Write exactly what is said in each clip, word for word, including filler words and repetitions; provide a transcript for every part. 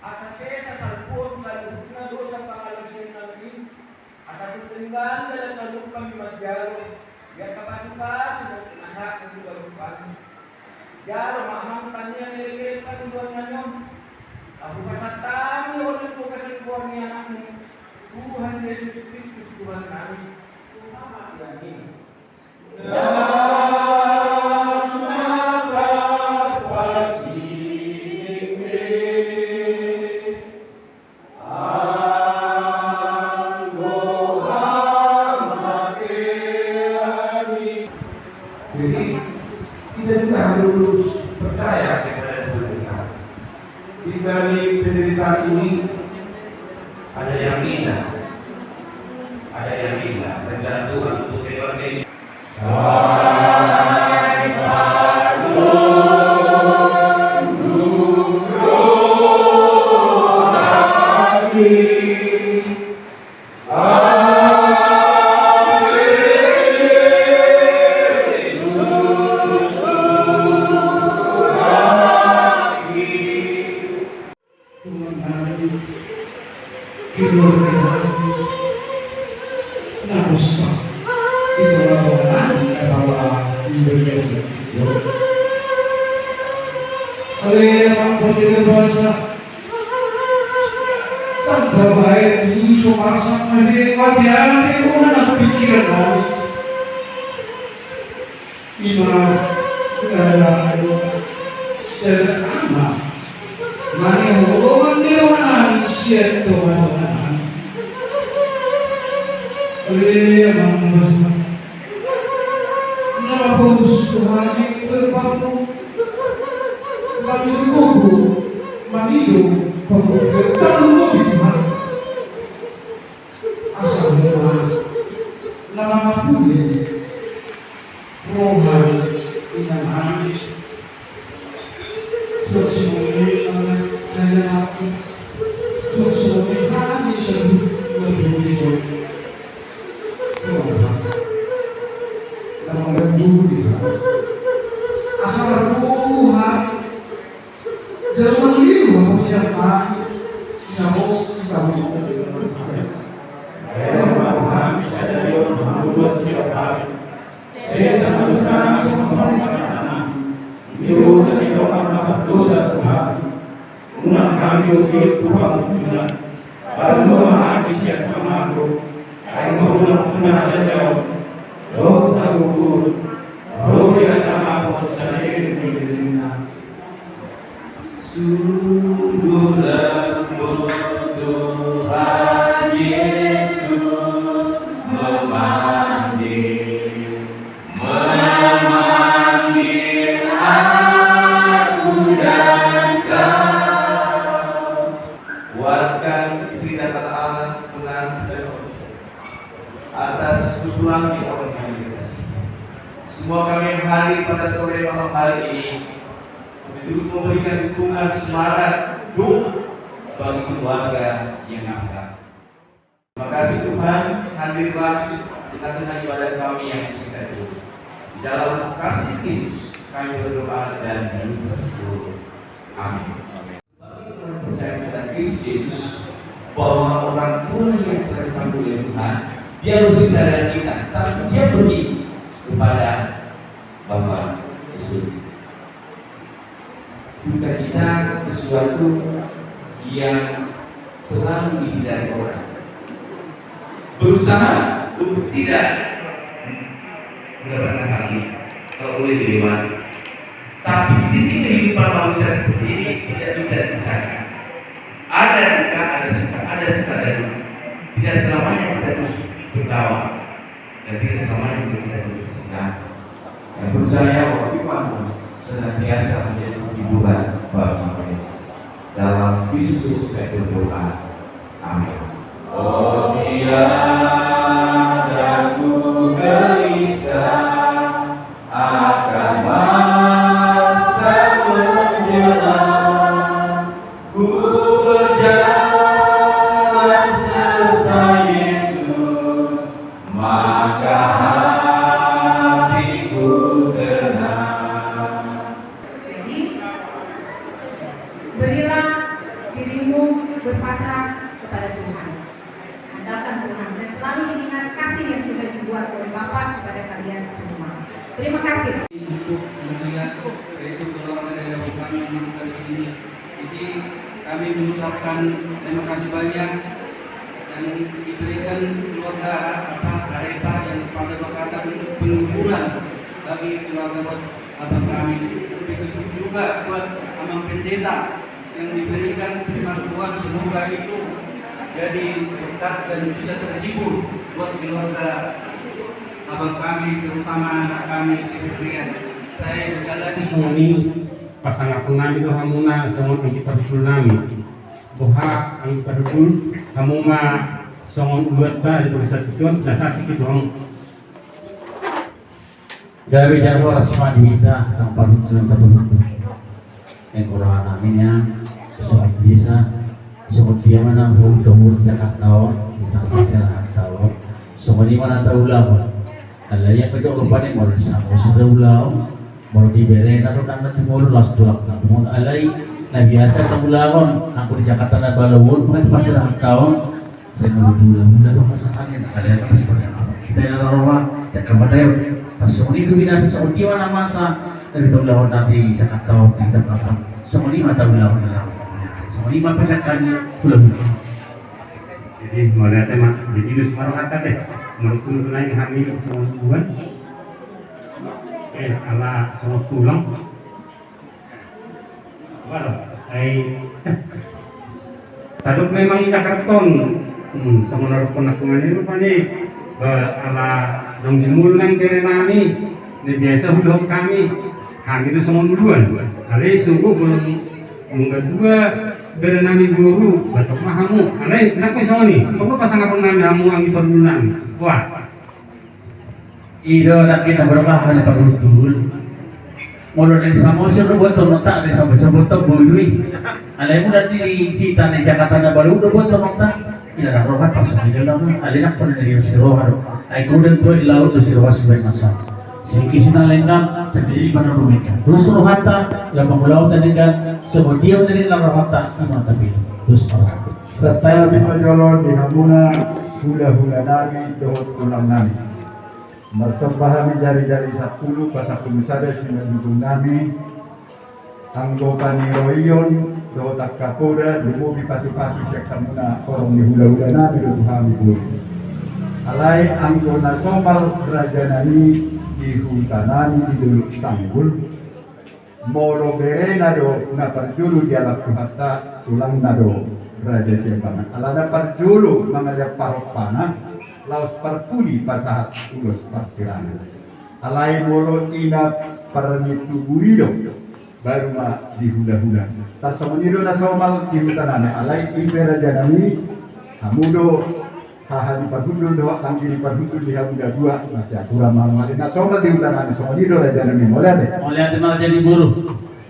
Asa sesa salpu saluhutna dosa pangalaosian nami, asa tung denggan dalan na lompa ni manjalo, ia pasupasu asa tung galupan. Jalo ma amang tangiang elek-elek pangidoan nami on. Ahu pasahat hami on tu bagasan goar ni Anakmu, Tuhan Jesus Kristus Tuhan nami. Tuhan ma ia ni. Jadi, kita juga harus percaya kepada Tuhan kita. Di balik penderitaan ini, ada yang indah. Ada yang indah. Rencana Tuhan untuk keluarga ini. Tuhan kami, keluarga kami, na rusak. Di tengah-tengah kami, kepala ibadah sakit. Ale, apa kita bahasa? Tak terbaik dulu, so masak, mati, mati, mati, Tuhan, pikiran kami. Ima, adalah, selama. Mani hubungan ni rohani sian Tuhan. Haleluya, mangkasi. Nama fokus Tuhan di depanmu. Mani buku, mani do, pembuka, terlalu Tuhan. Asa homa na mangapuli roha ni inang nami. Suang songon i ma kaya aku. Suang songon i hami saluhut na boi songon i. Roha na mangapuli. Asa marpungu hami. Jala mangido ma sian hami, na ho sitahu. Elo ma hami sadari on hangoluan sian hami. Sesa ma dosa nami songon na sesa ni dosa ni dongan na mardosa tu hami. Unang hami dohot tu pangunjunan. Paluahon ma hami sian pangago. Ai Ho do na manjalo dohot hagogoon, ro di hasangapon saleleng ni lelengna. Sungguh lembut Tuhan Yesus memanggil, memanggil aku dan kau. Kuatkan istri dan anak-anak menanti dan atas kepulangan orang yang dikasihi. Semua kami yang hadir pada sore malam hari ini, kami terus memberikan dukungan, semangat, doa bagi keluarga yang angkat. Terima kasih Tuhan, hadirlah di tengah-tengah ibadah kami yang singkat ini. Di dalam kasih Kristus kami berdoa dan bersyukur. Amin. Sebagai orang percaya kepada Kristus Yesus, bahwa orang tua yang telah dipanggil oleh Tuhan, dia berpisah dari kita, tapi dia pergi kepada Bapa di surga. Duka cita sesuatu yang selalu dihindari orang. Berusaha untuk tidak mendapatkan hal ini, kalau boleh dilewati. Tapi sisi kehidupan manusia seperti ini tidak bisa dipisahkan. Ada duka, ada suka, ada suka, ada duka. Tidak selamanya kita terus tertawa. Dan tidak selamanya juga kita terus bersenang. Yang percaya bahwa firman senantiasa menjadi penghiburan bagi mereka. Dalam Kristus kami berdoa. Amin. Oh, iya. Bapak kepada kalian semua. Terima kasih. Untuk melihat, yaitu keluarga dari Abang kami yang menonton di sini. Jadi, kami mengucapkan terima kasih banyak dan diberikan keluarga, apa, Arepa yang sepatah berkata untuk penguburan bagi keluarga buat abang kami. Begitu juga buat Amang Pendeta yang diberikan firman Tuhan, semoga itu jadi berkat dan bisa terhibur buat keluarga abang kami, terutama anak kami si Febrian. Saya sekali lagi songon i, pasangaphon nami do hamuna songon anggi parhundul nami. Boha anggi parhundul, hamu ma songon uluanta di bagasan tingki on, na sasintongna. Gabe jala horas ma di hita, nang parhundul nang parhundul. Nang roha nami nian, songon biasa, songon dia ma nang hahutahut Jakarta on, hita na marsirahanta on. Songon i ma na taulahon. Alai ia pe do rupani molo di Samosir do ulaon, molo di berena do nang na jumolo laos tulang na jumolo. Alai na biasa taulahon, anggo di Jakarta na balao on, nang marsirahanta on. Sai molo di hulahula do masa angin, ada yang masih masa apa? Kita yang raroma, ya kamu tahu. Pas songon i do binasa, songon dia ma na masa, dari taulahon nanti Jakarta, kita kapan? Songon i ma taulahon dalam. Songon i ma pasahat ni hulahula. Jadi, mauliate ma, jadi dos ma rohanta te. Molo tulang nai hami songon tulang. Eh, ala songon tulang. Wala, ai. Tadok memang i Jakarta on. Hmm, songon na dohonon nangkin i rupani. Ba, ala naung jumolo nang bere nami. Na biasa huulahon hami. Hami do songon uluan. Alai sogo molo nunga dua bere nami boru, ba tong ma hamu. Alai nang pe songon i. Tong do pasangaphon nami hamu anggi parhundul nami. Wah. I do nangkin na berbahan parhundul. Molo na di Samosir do buat tononta, na di Samosir buat tong boru i. Alai molo di hita na di Jakarta na balao do buat tononta. Ina na roha pas songon i do na. Alai nang pe na di si roha do. Ai godang do i laut do si roha suai masa. Singki sinalendang, terjadi mana rumika. Terus rohanta, la pangulahon tadi kan, songon dia tadi na rohanta, ima tapi. Terus rohanta. Serta di pajolo di hamuna, hulahula nami, dohot tulang nami. Marsomba hami jari-jari sampulu, pasampulu sada simanjujung nami, anggo paniroion, dohot angka poda, lumobi pasu-pasu sian hamuna horong ni hulahula nami do tu hami boru. Alai anggo na somal raja nami di huta nami di Dolok Sanggul, molo berena do na parjolo dialap Tuhanta, tulangna do raja sian bana. Ala na parjolo mangalean parompana, laos parpudi pasahat ulos parsirangan. Alai molo ina parni tubu i do, baru ma di hulahula. Tarsongon i do na somal di huta nami, alai i pe raja nami, hamu do haha ni parhundul dohot anggi ni parhundul di hamu na dua, na siatura ma hamu. Alai na somal di huta nami, songon i do raja nami, mauliate. Mauliate ma raja ni boru.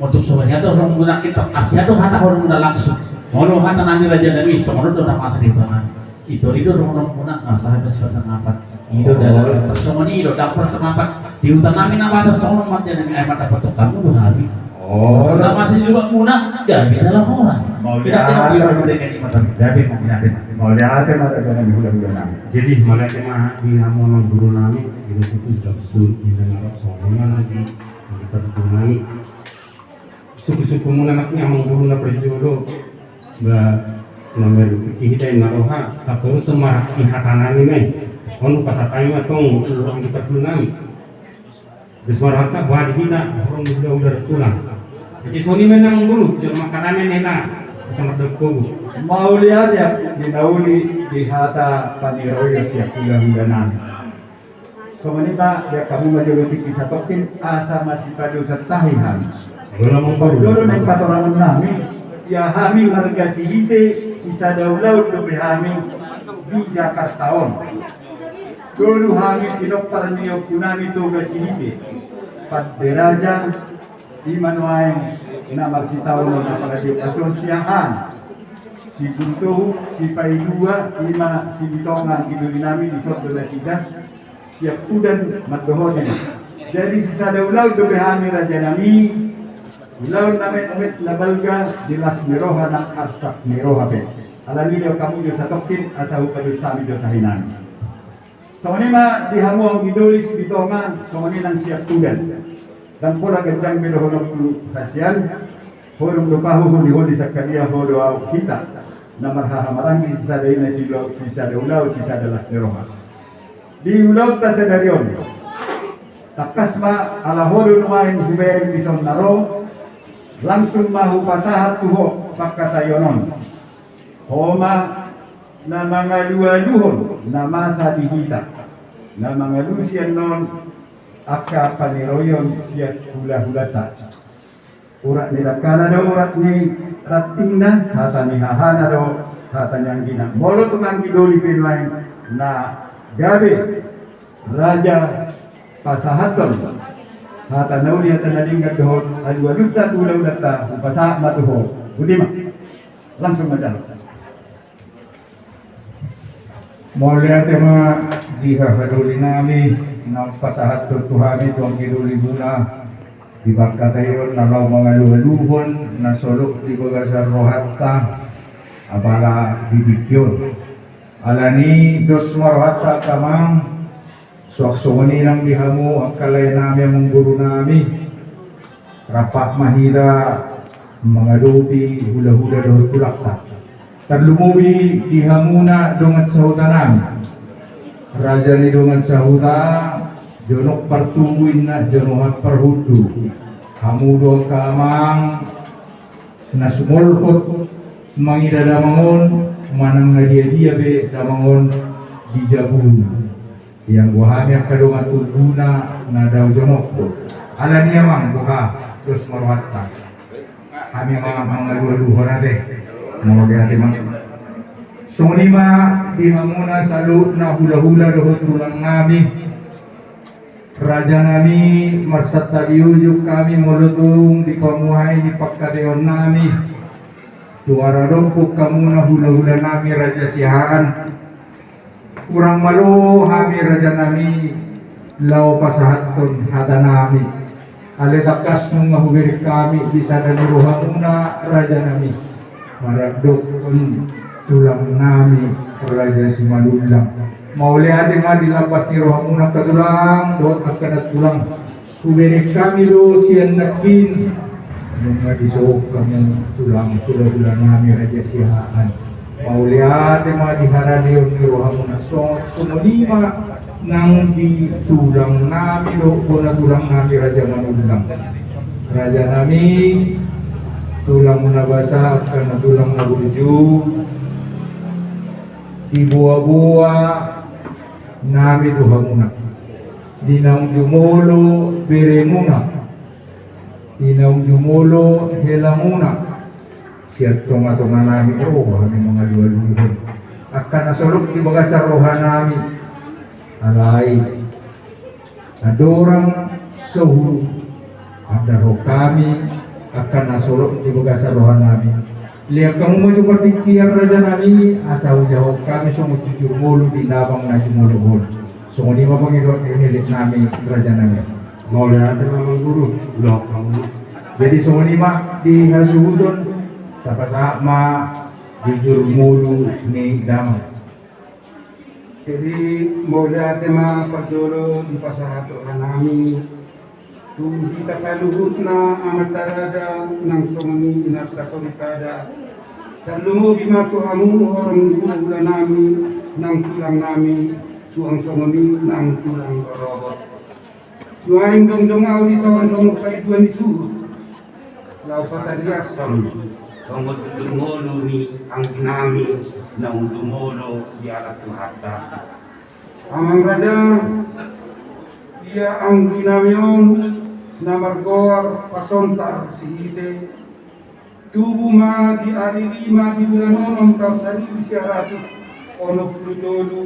Molo tung songon i do rohamuna, kita kasih do hata rohamuna langsung. Molo hata nami raja nami, songon i do na masa di huta nami. Ito i do rohamuna, masa hata sipasangapan. I do dalan, songon i do, dapur sangapan. Di huta nami na masa songon i raja nami, ai mata patok hamu do hami. Oh. Songon na masa di luat muna, gabe jala horas. Mauliate. Tidak, tidak, tidak, tidak, tidak, tidak, tidak. Mauliate ma raja nami, hulahula nami. Jadi, mauliate ma di hamu amangboru nami, di situ sudah sulit, di dalam songon i ma lagi, di parhundul nami. Suku-suku muna nangkin amangboru na parjolo, ba, na marpikir hita na roha, tatorus ma di hata nami nai. On pasahat hami ma tong, uang di parhundul nami. Dos ma rohanta, boha di hita, horong di hulahula dohot tulang. Jadi songon i ma amangboru, jolo mangkatai ma hita, asa mardalan hohom. Mauliate di na uli di hata paniroion sian hulahula nami. Songon i ma, di hamu ma jolo tingki satongkin, asa masipadosan tahi hami. Jolo nang patorangon nami, ia hami marga Sihite, sisada ulaon dope hami di Jakarta on. Jolo hami pinompar ni ompu nami Toga Sihite, Pande Raja, ima nuaeng na marsitaonon, apala di okkasi on siahaan. Si Guntohuk, si Paidua, ima si Bitongan, i doli nami, dison do nasida. Siap udan mandohoti. Jadi sisada ulaon dope hami raja nami, ulaon na metmet na balga di las ni roha nang arsak ni roha pe. Alani i do hamu jo satongkin asa hupados hami jo tahi nami. Songon i ma di hamu anggi doli Silitonga, songon i nang siampudan. Ndang pola ganjang be dohononku hasian, ho dung do pahu, holiholi sangkaliang, ho do ahu, hita na marhahamaranggi, sisada ina, silo-, sisada ulaon, sisada las ni roha. Di ulaonta sadari on, tangkas ma ala ho do nuaeng hubereng dison na ro, langsung ma hupasahat tu ho pangkataion on. Ho ma na mangalualuhon na masa di hita, na mangalusi annon angka paniroion sian hulahulanta. Urat ni dangkana do urat ni rantingna, hata ni hahana do hata ni anggina. Molo tung anggi doli pe nuaeng na gabe raja pasahathon hata na uli, hata na denggan dohot alualunta tu hulahulanta, hupasahat ma tu ho. Boti ma. Langsung ma jalo. Mauliate ma di haha doli nami na pasahathon tu hami tu anggi doli muna di pangkataion na laho mangalualuhon na soluk di bagasan rohanta apala di tingki on. Alani dos ma rohanta angka amang, suang songon i nang di hamu angka lae nami, amang guru nami, rap ma hita mangadopi hulahula dohot tulangta. Tarlumobi di hamuna dongan sahuta nami, raja ni dongan sahuta, jonok partubu inna, jonok parhundu. Hamu do angka amang na sumolhot mangida damang on, manang na diadia be damang on di jabuna. Ianggo hami angka dongan tubuna na dao jonok do. Alani amang, boha, dos ma rohanta. Hami amang mangalualuhon ate. Mauliate ma. Songon i ma di hamuna saluhutna hulahula dohot tulang nami. Raja nami, marsantabi ujung hami molo tung dipamuhai ni pangkataion nami. Tung aradophon hamuna hulahula nami Raja Siahaan. Hurang malo hami raja nami laho pasahathon hata nami. Alai tangkas nunga hubereng hami di sada ni rohamuna raja nami, maradophon tulang nami Raja Simanullang. Mauliate ma di lambas ni rohamuna angka tulang dohot angka nantulang. Hubereng hami do sian nangkin. Nunga disohot hamu tulang hulahula nami Raja Siahaan. Mauliate ma di haradeon ni rohamuna. So-, songon i ma nang di tulang nami dohot bona tulang nami Raja Manullang. Raja nami, tulang na basa, angka na tulang na burju, diboaboa nami tu hamuna. Di naung jumolo beremuna, di naung jumolo helamuna, sian tongatonga nami ro hami mangalualuhon angka na soluk di bagasan roha nami. Alai andorang so huandarhon hami angka na soluk di bagasan roha nami, lean hamu ma jo partingkian raja nami, asa hujahahon hami songon tu jumolo di damang na jumolo on. Songon i ma pangidoan ni elek nami raja nami. Mauliate ma amang guru. Jadi songon i ma di hasuhuton, tapasahat ma jujur ngolu ni damang. Jadi mauliate ma parjolo dipasahat roha nami tu hita saluhutna amanta raja nang songon i inanta soripada. Tarlumobi ma tu hamu horong ni hulahula nami nang tulang nami, suang songon i nang tulang rorobot. Nuaeng jongjong ahu dison songon paidua ni suhut laho patariashon songon jujur ngolu ni anggi nami naung jumolo dialap Tuhanta. Amang raja, ia anggi nami on na margoar Pasontar Sihite, tubu ma di ari lima di bulan onom taon saribu sia ratus onom pulu tolu,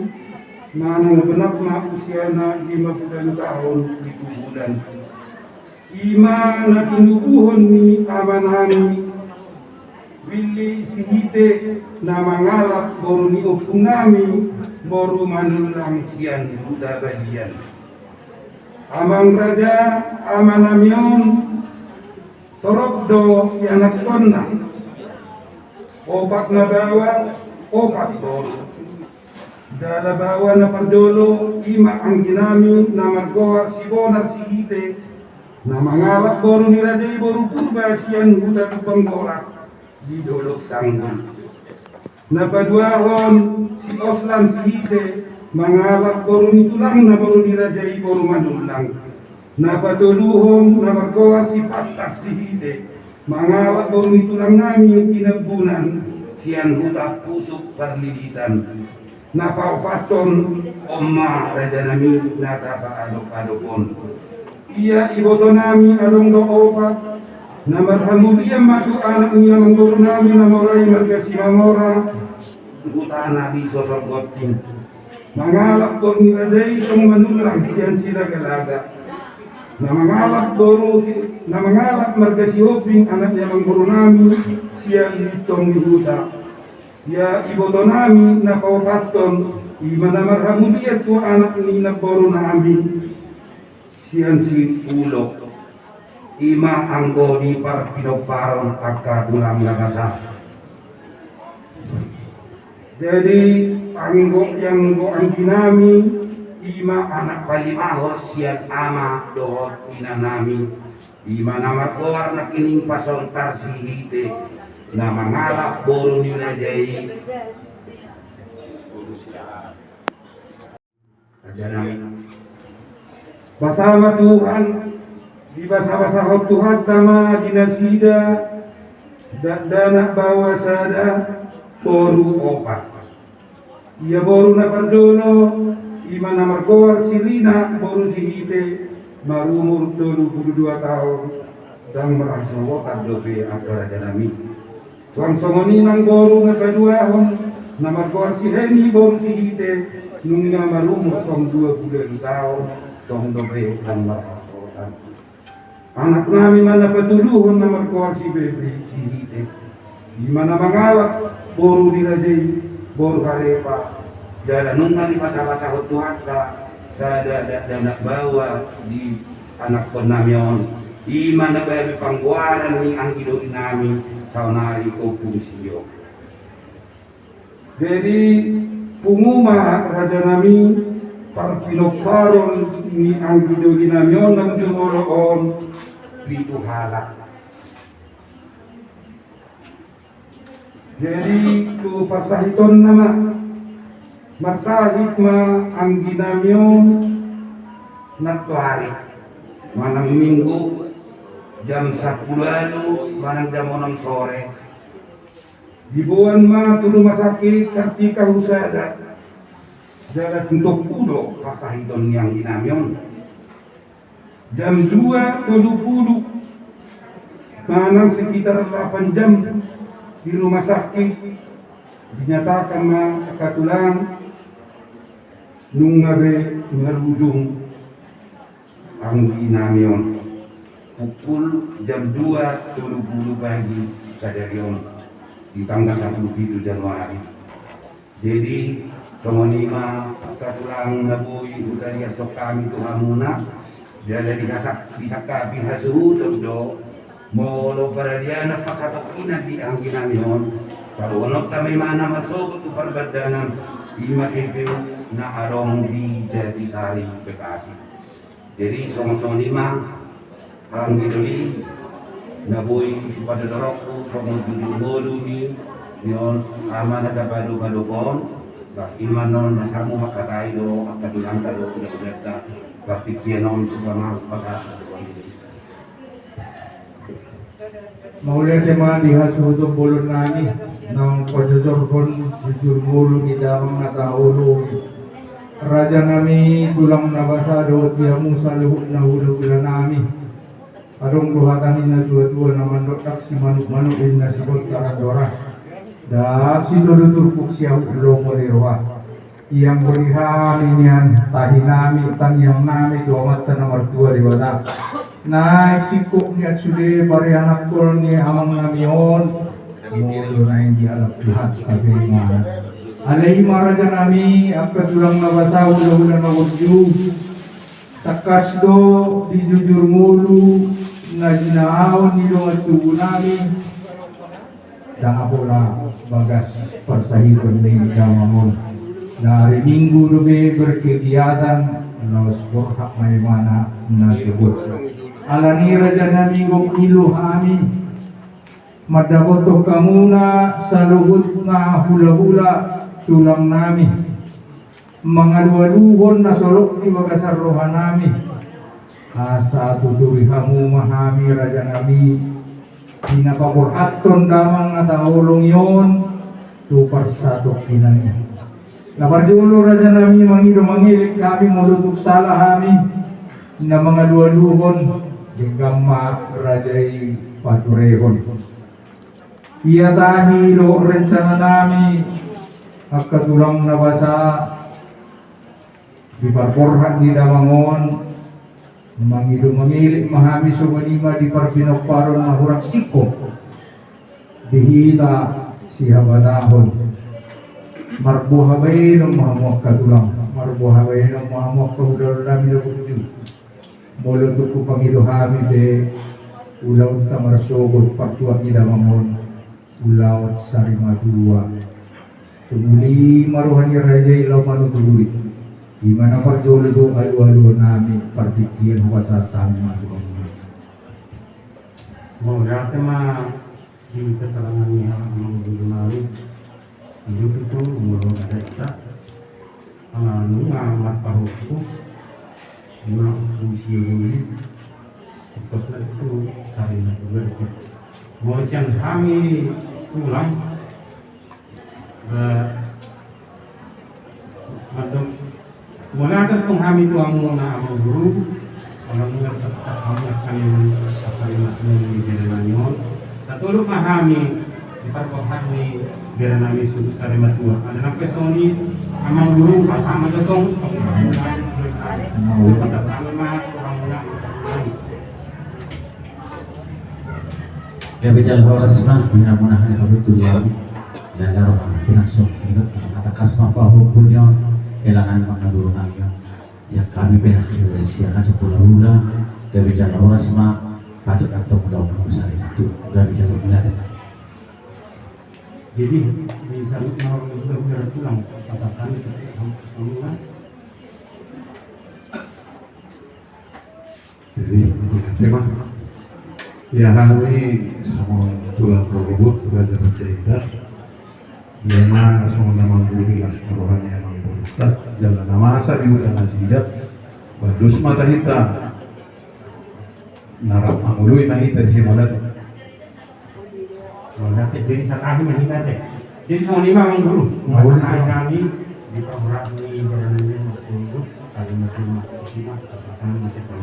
manang benap ma usiana lima pulu taon pitu bulan. I ma na tinubuhon ni ama nami Willy Sihite na mangalap boru ni ompung nami, boru Manullang sian Huta Balian. Amang raja, ama nami on torop do ianakhonna, opat na baoa, opat boru. Jala baoa na parjolo, i ma angginami na margoar si Bonar Sihite, na mangalap boru ni raja i boru Purba sian huta Lumban Gorak di Dolok Sanggul. Na paduahon si Oslan Sihite, mangalap boru ni tulangna boru ni raja i boru Manullang. Na patoluhon na margoar si Pattas Sihite, mangalap boru ni tulangnami Tinambunan sian huta Pusuk Parlilitan. Na paopathon, on ma rajanami na tapaadop-adop on. Ia ibotonami adong do opat, na marhamulian ma tu anak ni amangborunami na mora i marga Simamora, hutana di Sosor Gonting. Mangalap boru ni raja i tong Manullang sian Silagalaga. Na mangalap boru si, na mangalap marga Sihombing anak ni amangborunami sian Lintong ni Huta. Ia ibotonami na paopathon, i ma na marhamulian tu anak ni namborunami sian Sipulok, i ma anggo di parpinomparon angka tulang na basa. Jadi, anggo, anggo angginami, i ma anak palimahon sian ama dohot inanami, i ma na margoar nangkining Pasontar Sihite, na mangalap boru ni raja i. Basa ma Tuhan, dibasa-basahon Tuhanta ma di nasida, dakdanak baoa sada, boru opat. Ia boru na parjolo, i ma na margoar si Rina boru Sihite, marumur tolu pulu dua taon, ndang marhasohotan dope angka rajanami. Suang songon i nang boru na paduahon, na margoar si Heni boru Sihite, nunga marumur tong dua pulu ualu taon, tong dope ndang marhasohotan. Anaknami ma na patoluhon na margoar si Febri Sihite. I ma na mangalap boru ni raja i boru Harepa, jala nunga dibasa-basahon Tuhanta sada dakdanak baoa di anakkonnami on, i ma na gabe panggoaran ni anggidolinami saonari Ompung Sio. Jadi, pungu ma rajanami, parpinomparon ni anggidolinami on na jumolo on pitu halak. Jadi, tu parsahitonna ma, marsahit ma angginami on nantoari, manang Minggu, jam sampulu ualu manang jam onom sore. Diboan ma tu rumah sakit Kartika Husada. Jala tungtong do parsahiton ni angginami on. Jam dua tolu pulu, manang sekitar delapan jam di rumah sakit, dinyatakan ma angka tulang nunga be marujung angginami on. Pukul jam dua tolu pulu pagi sadari on, di tanggal sampulu pitu Januari. Jadi, songon i ma angka tulang na boi hutariashon hami tu hamuna, jala dihasak-, disangkapi hasuhuton do, molo paradiana parsatongkinan di angginami on, taruhononta ma imana marsogot tu parbandanan, i ma T P U na adong di Jatisari, Bekasi. Jadi, songon-songon i ma, anggido ni, na boi pajojoronku, songon jujur ngolu ni, ni on, ama na tapaadop-adop on, bah, i ma non, na samu mangkatai do, angka tulangta do, uda-udanta, bah, tingki on, tu pamangku pasahat. Mauliate ma di hasuhuton bolonnami, naung pajojorhon jujur ngolu di damang na taoloi. Rajanami, tulang na basa dohot di hamu saluhutna hula-hulanami. Adong do hata ni na tua-tua na mandok, ndang simanuk-manuk ninna sibontar andora. Ndang sitolu turpuk siahut lomo ni roha. Ianggo di hami nian tahinami, tangiangnami tu Amanta na martua Debata. Naeng singkop nian sude parianakhon ni amangnami on. Molo naeng dialap Tuhan hape ma. Alai i ma rajanami, angka tulang na basa, hula-hula na burju. Tangkas do di jujur ngolu na jinaon ni dongan tubunami. Ndang pola bagas parsahiton ni damang on. Na ari Minggu dope berkegiatan, laos borhat ma imana na sogot. Alani i raja nami, gok ilu hami mandapothon hamuna saluhutna hulahula tulang nami, mangalualuhon na solot di bagasan roha nami. Asa tuturi hamu ma hami raja nami, di na paborhathon damang na taholongi on tu parsatongkinan i. Na parjolo raja nami, mangido mangelek hami molo tung sala hami na mangalualuhon, denggan ma raja i paturehon. Ia tahi do rencana nami angka tulang na basa di parborhat ni damang on, mangido mangelek ma hami songon i ma di parbinomparon na hurang singkop di hita sihabatahon. Marboha baenon ma hamu angka tulang, marboha baenon ma hamu angka hulahula nami na burju. Molo tung hupangido hami pe ulaonta marsogot partuat ni damang on, ulaon sari matua. Tumuli ma roha ni raja i laho manuturi. I ma na parjolo do alualuhon nami, partingkian hupasahat hami ma tu hamu. Mauliate ma di keterangan ni amang boru nami. Ido tutu molo ada ita ala nunga marpahompu, nunga usia boli, ongkosna itu sari na juga dikit. Molo sian hami tulang, eh, mantap. Mauliate tong hami tu hamuna amang boru, ala nunga tangkas hamu nangkin pasaringot ni bere nami on. Satolop ma hami di parborhat ni bere nami suhut sari matua. Ala nang pe songon i amang boru, pasahat ma jo tong. Pasahat ma tu hamuna. Gabe jala horas ma di hamuna hami, hamu tulang. Jala roha nami pe langsung ingot, tangkas ma pahompu ni on, helangan ma na boru nami on. Ia hami pe na sian hulahula, gabe jala horas ma, patut antong mula-mula sari itu, gabe jala mauliate. Jadi, di salut na hulahula tulang, pasahat hami tu hamuna. Jadi, mauliate ma. Ia hami songon tulang rorobot Raja Panjaitan. Ia ma songon na mangguhi las ni roha ni amang boru. Jala na masa di huta nasida. Baen dos ma hita. Na rap mangoloi ma hita disi, mauliate. Mauliate, jadi satahi ma hita te. Jadi songon i ma amang boru. Mauliate. Pasahat hami di parborhat ni bere nami on, Mas Tunggu. Kalimat lima, lima, pasahat hami di situ.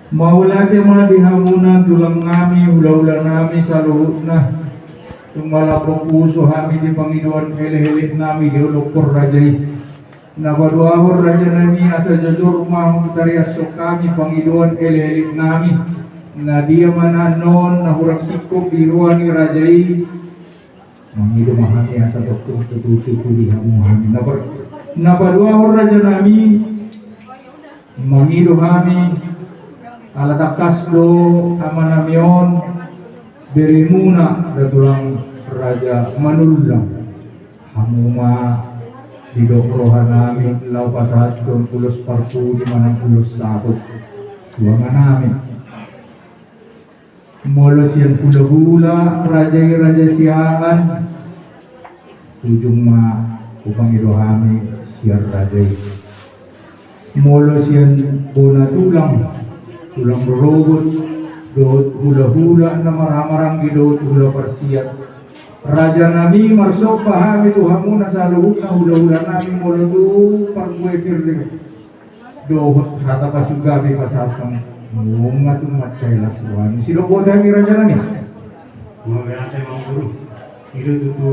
Mauliate ma di hamuna tulang nami, hulahula nami saluhutna. Tung malambok usu hami di pangidoan elek-elek nami di holophon raja i. Na paduahon raja nami, asa jojor ma hupatariashon hami pangidoan elek-elek nami. Na dia ma na annon na hurang singkop di roha ni raja i. Mangido ma hami asa tongtong tutu-tutu di hamu hami. Na par-, na paduahon raja nami, mangido hami ala tangkas do ama nami on, beremuna da tulang raja Manullang. Hamu ma didok roha nami laho pasahathon ulos parpudi manang ulos saput tu ama nami. Molo sian hulahula raja i, Raja Siahaan, ujung ma hupangido hami sian raja i. Molo sian bona tulang, tulang rorobot, dohot hulahula na marhahamaranggi dohot hula parsiat, raja nami, marsomba hami tu hamuna saluhutna hulahula nami, molo tu parbue pir dohot hata pasupasu gabe pasahat hami. Nunga tung mansai las roha ni sidok boti hami, raja nami. Mauliate ma amang boru. I do tutu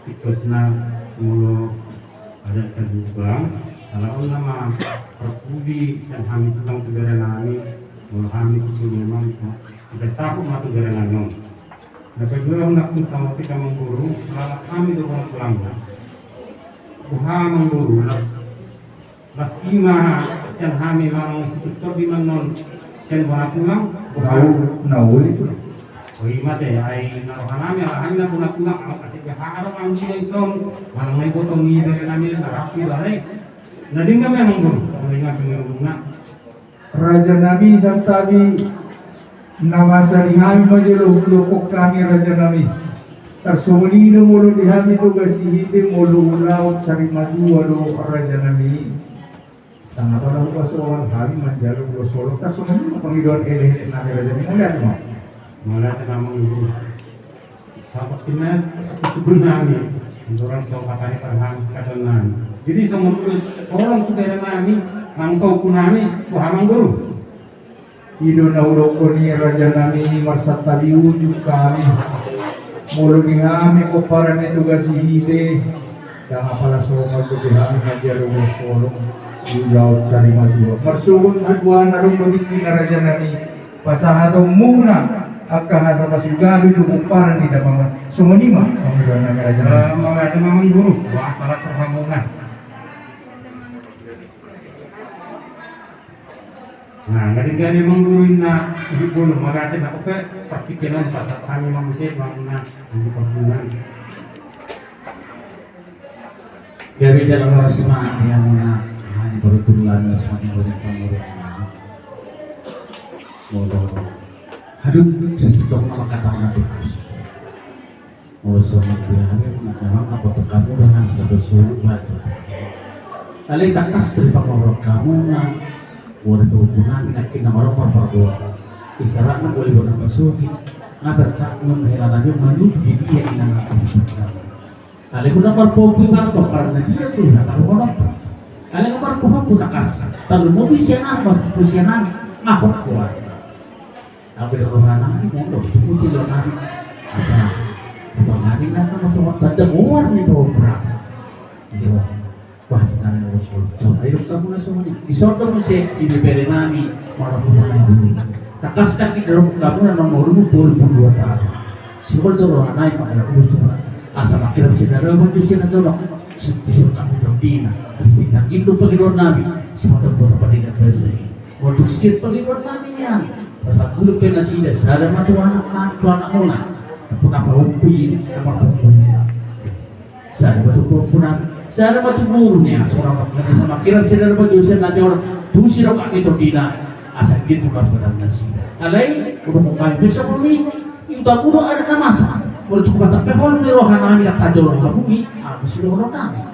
tingkosna molo adat Hajungbang, ala on nama parpudi sian hami tulang tu bere nami, molo hami tutu memang tu, sudah saput ma tu bere nami on. Na paduahon nangkin songon i, amang boru, las hami do bona tulang. Boha amang boru, las, las i ma sian hami manang situs tondi ma annon sian bona tulang. Boha? Na uli tulang. O i ma te, ai na roha nami ala hami na bona tulang, ala ate Aha do anggi na ison manang na iboto ni bere nami na rapi do ale. Na denggan ma amang boru, na denggan ma amang boru. Raja nami santabi, na masa di hami ma jolo hudokkon hami raja nami. Tarsongon i do molo di hami Toga Sihite molo ulaon sari matua do raja nami. Tangapa na hupasoal hami manjalo ulos holong, tarsongon i ma pangidoan elekelek nami raja nami. Mauliate ma. Mauliate ma amang boru. Sahat pina sungkun-sungkun nami. Andorang so patani parhang katon nami. Jadi songon ulos holong tu bere nami, nang pahompu nami tu amang boru. I do na hudokkon i raja nami, marsantabi ujung hami. Molo di hami pomparan ni Toga Sihite, ndang apala songon dope hami manjalo ulos holong di ulaon sari matua. Marsogot ma tu Tuhan, adong do tingkina raja nami pasahatonmuna angka hasapasugabi tu pomparan ni damang on. Songon i ma pangidoan nami raja nami. Mauliate ma amang boru. Wah, salah serhamuna. Nah, na denggan i amang boru, inna suhut bolon. Mauliate ma. Oke, partingkian on pasahat hami ma muse tu hamuna. Jadi dalam horas ma di hamuna. Nah, ini baru tulan, horas ma di hamuna. Molo hadup sesitong nama kata mati terus. Molo songon dia hami, memang apa tu kamu dengan sudah bersulut bantu. Alai tangkas dari pangorok kamu na, molo dohut nami nangkin nama rokok parboa. Isyarat na boleh bona pasuki. Ngabar tak mun hela nami menuju di dia dengan apa tu kamu. Alai guna marpopi marto parna dia tu hata rokok. Alai ngabar pohon pun tangkas. Talu mobil sianan, marpopi sianan, ngahok kuat. Au pe do roha nami, nang do tutu do nami. Asa, asa nami nang nang so tanda muar ni do berapa. Iyo. Wah, nami nang so. Ayo kamu nang so ni. Di soto muse di bebere nami, malam rumah nami. Tangkas kaki dalam kamu nang nomor dua puluh dua tahun. Sihol do roha nami, maka aku mesti. Asa makin bisa dari apa tu sih nang tolong. Sisi kamu terdina. Di tangkin do pakai doa nami. Semata kota pendidikan bahasa ini. Molo dung sian pangidoan nami nian, pasampulu pe nasida, sada ma tu anak, tu anakmuna. Puna pahompu i, na marpahompu i. Sada ma tu pahompu nami, sada ma tu boru nian, seorang makanya sama kiram sada ma tu sian na jor, tu si rokak ni tondina, asa gitu marpatang nasida. Alai, udah mau kami bisa beli, itu tak udah ada na masa. Molo tu kupatak pe hol ni roha nami na tajolo hamu i, ah, mesti roha nami.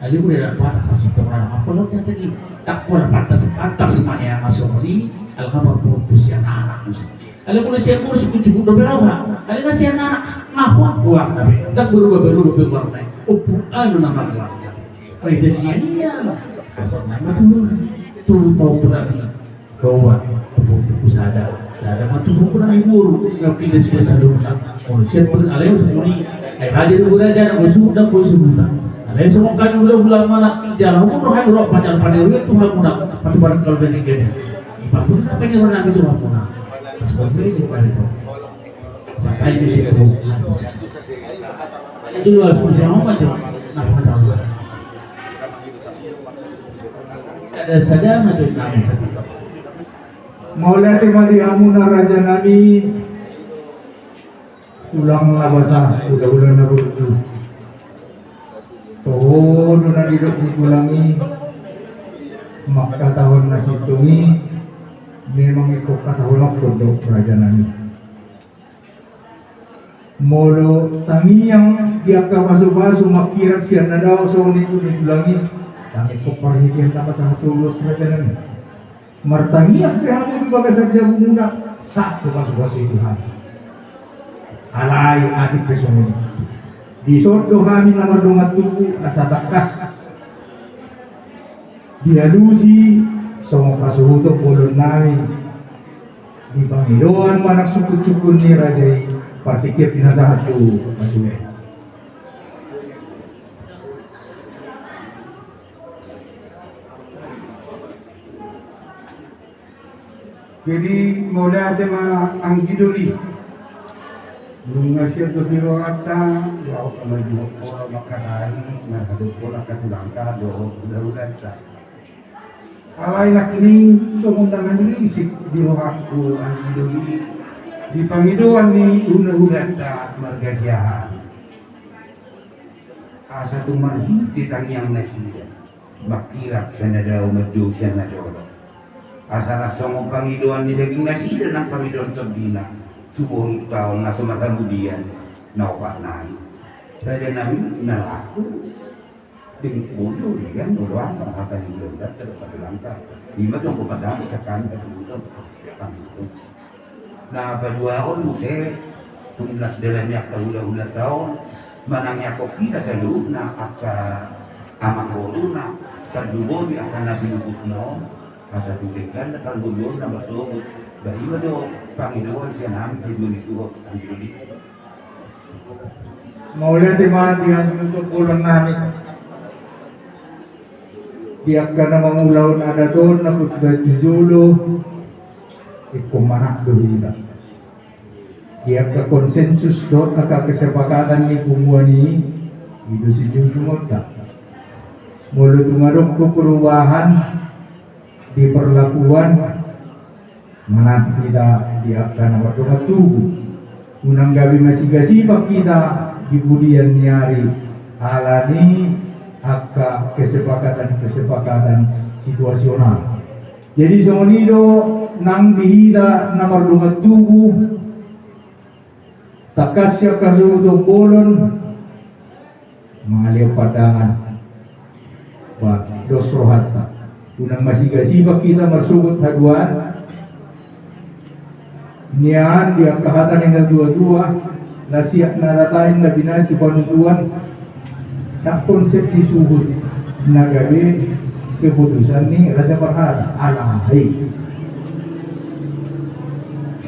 Alai molo ndang pantas sasintong na mangkon on jadi. Ndang pola pantas, pantas ma nian na songon i, alai nga marpahompu sian anak muse. Alai molo sian boru sungkun-sungkun dope roha. Alai nga sian anak, nga hoak goarna be. Ndang berubah-berubah be goarna i. Ompu anu nama goarna. Paido sian i. Asa nama tu, tu pahompu nami. Bahwa pahompu sada, sada ma tu pahompu nami boru, na pinda suda saluhutna. Molo sian pun alai songon i, ai raja do raja, na boi suhut, na boi suhutan. Alai songon hami hula-hula ma na, jala hami do hami roha, pajal paneruet tu hamuna, patuparan kalbe ni gede. Ipatuparan nami tu hamuna. Pas kau beri di pari tu. Sampai tu situ. Itu luar biasa, mau macam apa tahu. Sada-sada ma tu nami. Mauliate ma di hamuna raja nami. Tulang na basa, hula-hula na burju. Toho do na didok ni tulang i. Mangkatahon na sintong i. Memang ingkon katahononhon do raja nami. Molo tangiang di angka pasu-pasu mangkirap sian na dao songon i tu di tulang i, tangiang parhitean na pasahat ulos raja nami. Martangiang pe hamu di bagasan jabumuna, sahat tu pasu-pasu i Tuhan. Alai atik pe songon i. Dison do hami na mardongan tubu asa tangkas dialusi songon pasuhuton bolon nami. Di pangidoan manang sungkun-sungkun ni raja i, partingkian pinasahat tu pasu i. Jadi mauliate ma anggi doli. Nunga sian dos ni rohanta, laho ma juhok pola mangkatari, na hadok pola katulangka dohot hula-hulanta. Alai nangkin songon na mangirisik di rohangku anggi doli, di pangidoan ni hula-hulanta marga Siahaan. Asa tung marhite tangiang nasida mangkirap sian na dao, manjou sian na jolo. Asa na songon pangidoan ni daging nasida nang pangidoan tondina tu borunta on na so marhamulian na opat nai. Raja nami, na laku dengkon do dia, oloan ma hata ni ulaon, tarpalangka. Ima tong padangan sakan. Na paduahon muse, tung las dalan ni angka hulahulanta on, manangiangkon hita saluhutna angka amangboruna, tardoboi angka na pinupusna on, asa tung denggan na pargondonna marsogot. Ba ima do pangidoan sian hami di dua ni suhut, anggi. Mauliate ma di hasuhuton bolon nami. Di angka na mangulahon adat on na hutudahon tu jolo, ingkon manat do hita. Di angka konsensus dohot angka kesepakatan ni punguan i, i do sijujungonta. Molo tung adong do perubahan di perlakuan, manat hita di angka na mardongan tubu. Unang gabe masigasipak hita di pudian ni ari ala ni angka kesepakatan-kesepakatan situasional. Jadi songon i do nang di hita na mardongan tubu, tangkas sian hasuhuton bolon, mangalean pandangan. Ba, dos rohanta. Unang masigasipak hita marsogot haduan nian di angka hata ni natuatua, na siap na ratain na binahen tu panutuan, na konsep di suhut na gabe keputusan ni raja parhata. Alai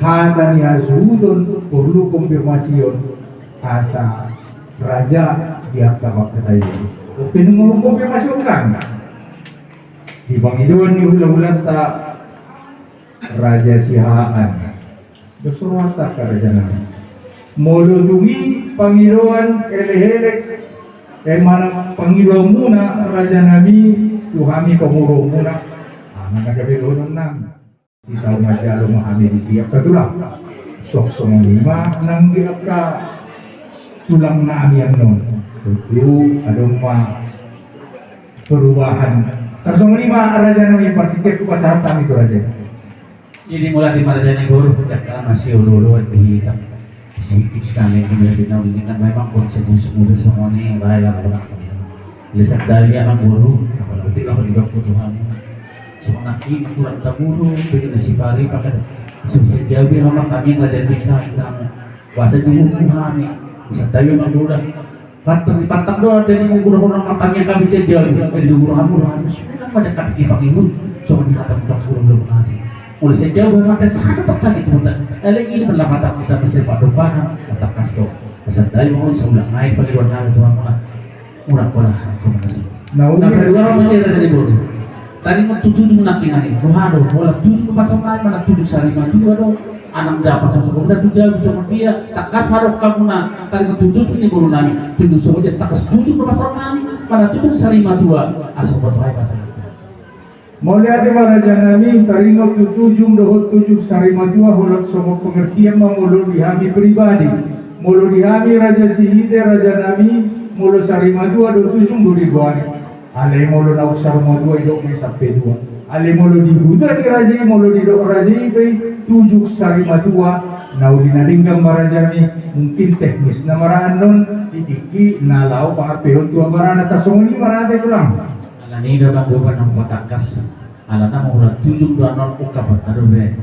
hata ni hasuhuton porlu konfirmasion. Asa raja di angka pangkataion. Ope nunga mangkonfirmasi on kan? Di pangidoan ni hulahulanta Raja Siahaan. Dos rohanta angka raja nami. Molo tung i pangidoan elekelek, e, manang pangidoanmuna raja nami tu hami pamoruonmuna, aha na gabe dohonon nami? Sitau manjalo ma hami disi angka tulang. Suang songon i ma nang di angka tulang nami annon. Tontu adong ma perubahan. Tarsongon i ma raja nami, partingkian hupasahat hami tu raja. Jadi mauliate ma raja nami boru, angka na masiolooloan di hita. Sitangihon hami, na uli ni kan memang konsep musik-musik songon i, baen lam lam. Lesak dali amangboru, apala betik songon i dok tu hami. Songon nangkin kurang taburu, beda na sipari pakai. Suse jabi hama kami ngajar bisa hita. Bahasa dulu ku hami. Bisa tayo amangboru dah. Pantang, pantang doang jadi mengguru orang matangnya kami saja. Jadi guru hami, guru hami. Sudah kan pada kaki pangihut. Songon i hata pantang guru belum ngasih. Oleh sejauh yang makan sangat tetap tadi teman-teman. Ele ini pendapatan kita masih pada paham. Tetap kasih. Masa tadi mau saya ulang naik pagi dua nami tuan mana. Murah pola rekomendasi. Na uli. Na paduahon ma sera tadi boru. Taringot tu tujung nangkiningan i. Roha do, holan tujung do pasahat nami, manang tujung sari matua do. Anang dapat masuk ke tu jabu songon dia. Tangkas ma dohononmuna. Taringot tu tujung ni boru nami. Tujung songon dia, tangkas tujung do pasahat nami, manang tujung sari matua. Asa pasahat. Mauliate ma raja nami, taringot tu tujung dohot tujung sari matua, holan songon pengertian ma molo di hami pribadi. Molo di hami raja sihite raja nami, molo sari matua do tujung do digoari. Alai molo na sari matua i dok ma i sampe tua. Alai molo di huta ni raja i, molo didok raja i pe i tujung sari matua, na uli na denggan ma raja nami, mungkin teknis na maraan non di tingki na laho pangarpehon tu abarana. Tarsongon i ma raja tulang. Alani do na boban na patangkas. Alana ma holan tujung do annon ungkapan tado be.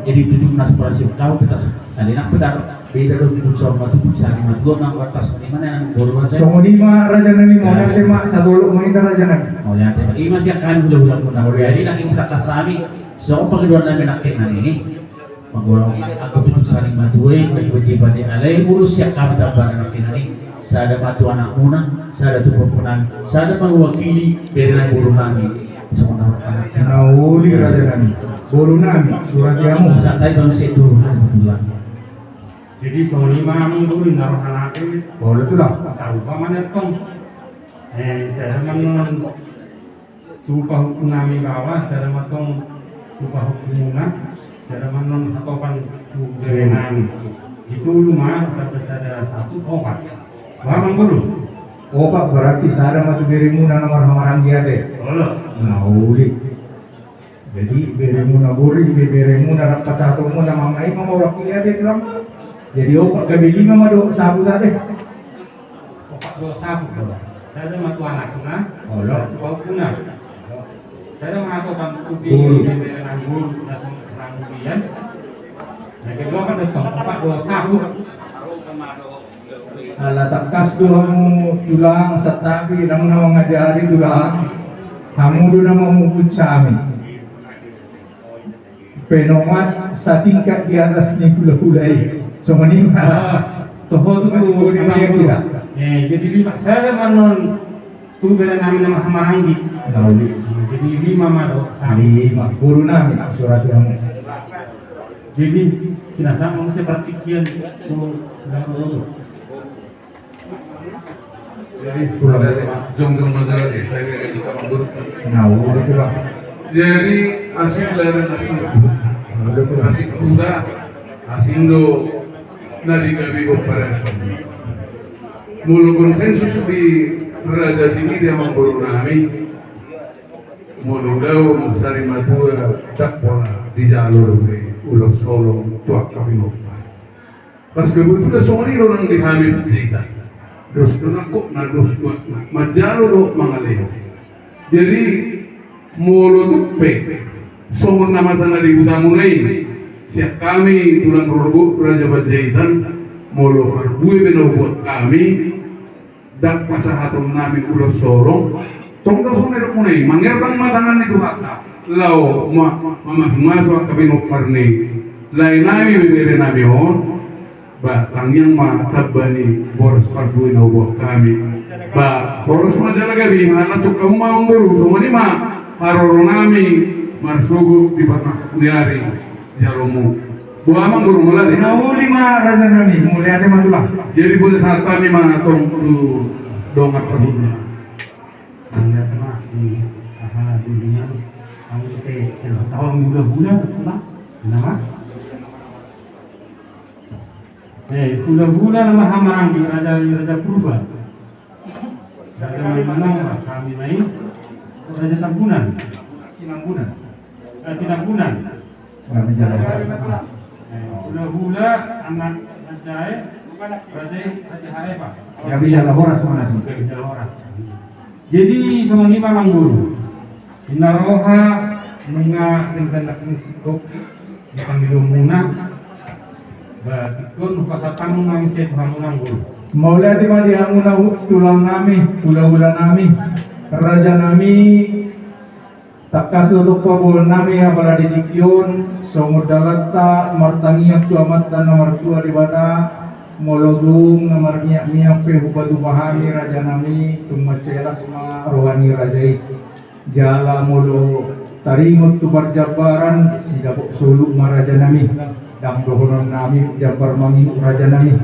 Jadi tujung na sekolah si ungkapan tetap. Alani na petar. Beda do tujung sari matua, tujung sari matua, na batas ni mana yang boru ada. Songon i ma raja nami, mauliate ma, satolop ma hita raja nami. Mauliate ma. Ima sian hami hulahula muna. Mauliate. Jadi nang ipatangkas hami. Songon pangidoan nami nangkiningan i. Manggolong angka tujung sari matua i, bagi-bagi pade alai ulos sian hami tambahan nangkiningan i. Sada ma tu anakmuna, sada tu pahompu nami, sada mewakili bere nami boru nami. Songon na anak. Na uli raja nami. Boru nami, surat i hamu. Santai bang se tu hal betulan. Jadi songon i ma amang boru na roha nami. Boru tu lah. Sarupa ma antong. Eh, sada ma annon tu pahompu nami baoa, sada ma antong tu pahompumuna, sada ma annon hatopan tu bere nami. Itu lima, tambah sada satu, opat. Bah, amang boru. Opat, berarti sada ma tu beremuna na marhamaranggi ate. Olo. Na uli. Jadi beremuna boru, be-, beremuna rap pasahatonmuna, manang i ma mawakili ate, Tulang. Jadi opat gabe lima ma dohot saput ate. Opat dohot saput do. Sada ma tu anakna. Olo. Sada tu paupuna. Sada ma tu pangkubir. Boru. Be-, be-, nang boru, na song-, nang ulian. Na kedua kan dohot opat dohot saput. Ala tangkas do hamu, Tulang, santabi, ndang na mangajari, Tulang. Hamu do na mamuput hami. Penomat satingkat di atas ni hula-hula i. Songon i ma. Ah, toho tu. Masih tu boleh melihat kita. Eh, jadi lima. Sada ma annon tu bere nami na marhamaranggi. Na uli. Jadi lima ma do. Lima. Boru nami, tak surat yang. Jadi, kina sama muse partingkian tu, tu. Jadi, pulang dari, jongjong ma jala di, saya kira kita mundur. Na uli, Tulang. Jadi, asing dari asing. Na uli, Tulang. Asing kuda, asing do na di gabe gomparan. Molo konsensus di Raja Sigi di amang boru nami, molo daun sari matua, ndang pola dijalo dope ulos holong tu angka pinompar. Pas kebetulan songon i do nang di hami Panjaitan. Dos do nangkok na dos do manjalo dohot mangalehon. Jadi, molo tung pe songon na masa na di hutamuna i, sian hami Tulang Rorobot Raja Panjaitan, molo parbue pe na hubuat hami, ndang pasahaton nami ulos holong, tong do songon na didok muna i, mangerbang ma tangan ni Tuhanta, laho ma-, mamasu-masu angka pinompar ni lae nami, bebere nami on, ba tangiang ma tamba ni boras parbue na hubuat hami, ba horas ma jala gabe, mangalangka hamu ma amang boru, songon i ma haroro nami, marsogot di parnangkok ni ari. Jalomu. Boha amang boru, mauliate. Na uli ma raja nami, mauliate ma Tulang. Jadi boha sahat hami ma tong tu dongan parhundul. Mauliate ma, aha, dirinya, kamu te selalu tahu hula-hula, Tulang. Nama? Eh, hula-hula na marhamaranggi, Raja, Raja Purba. Raja Manang, Raja Sami Mai, Raja Tambunan. Tinambunan. Eh, Tinambunan. Raja Jalahoras. Eh, hula-hula, anak Raja, Raja, Raja Harepa. Raja Jalahoras mana sih? Raja Jalahoras. Jadi, songon i ma amang boru. Inna roha nunga denggan na singkop di pangidomuna. Ba ingkon hupasahat hamu ma muse tu hamu amang boru. Mauliate ma di hamu na hu-, Tulang nami, hula-hula nami, raja nami, tangkas do tong paboahon nami apala di tingki on, songon dalanta martangiang tu Amanta na martua Debata, molo tung na marmiak-miak pe hupatupa hami raja nami, tung mansai las ma roha ni raja i. Jala molo taringot tu parjambaran, sidapot solu ma raja nami. Ndang dohonon nami jambar mangihu raja nami.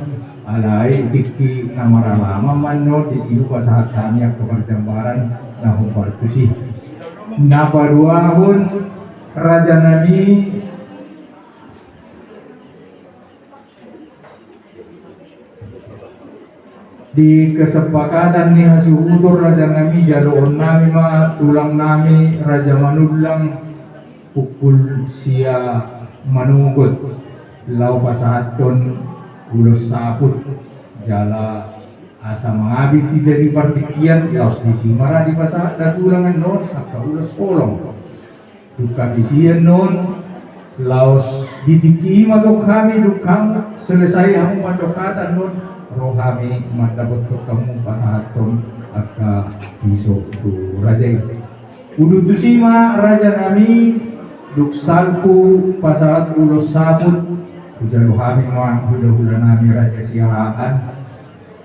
Alai tingki na maralaman ma annon disi hupasahat hami angka parjambaran na hombar tusi. Na paduahon raja nami, di kesepakatan ni hasuhuton raja nami, jaloon nami ma Tulang nami Raja Manullang, pungkul sia manogot, laho pasahathon ulos saput, jala asa mangabit i dari partingkian, laos disi ma ra dipasahat da Tulang annon angka ulos holong. Dung hape sian on, laos di tingki i ma tong hami, dung hamu selesai hamu mandok hata annon, ro hami mandapothon hamu pasahathon angka piso tu raja i. Udut tusi ma raja nami, dung salpu pasahat ulos saput, hujalo hami ma hula-hula nami Raja Siahaan.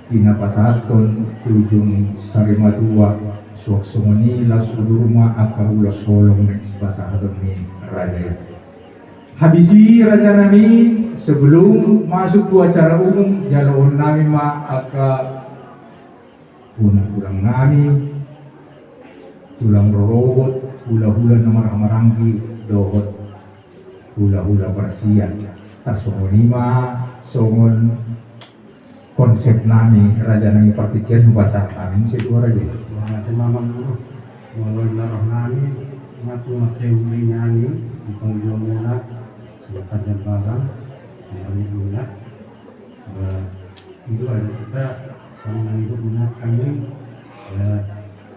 Di na pasahathon tu ujung sari matua, suang songon i laos udur ma angka ulos holong na sipasahaton ni raja i. Habis i raja nami, sebelum masuk tu acara umum, jaloon nami ma angka bona tulang nami, tulang rorobot, hula-hula na marhamaranggi dohot hula-hula parsian. Tarsongon i ma songon Konsep nami, raja nami, partingkian hupasahat hami muse tu raja i. Mauliate ma amang guru, molo inna roha nami, ma tu mansai uli nami, di panggilanmuna, di parjambaran, di panggilanmuna. Ba, itu aja kita sama nang itu punya kami, ya,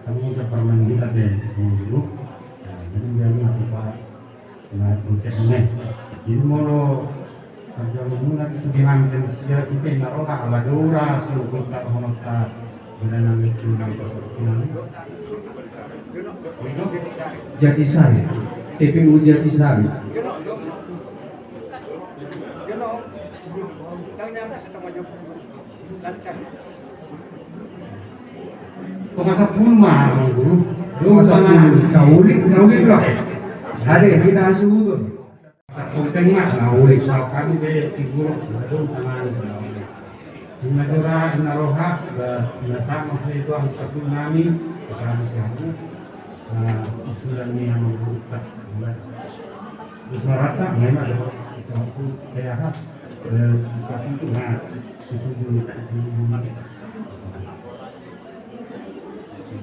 kamu ucap permainan kita deh, amang guru. Nah, jadi dia mengaku, Pak. Nah, konsepna. Jadi molo parjolo muna tu di hami sian ita inna roha ala dora so gonta hononta beda nami tu nami pasok nami. Jatisari. T P U Jatisari. Tonga sampulu ma amang guru. Tonga sampulu. Na uli, na uli do. Ade, hita suhutun. Sampulu ma na uli. Sampulu be tiga pulu. Tonga sampulu. Inna roha, inna roha, inna sama itu angkat nami, kami siapa? Usulan ni amang guru. Terus marata, memang ada. Kita pun kayak apa? Kita pun nah.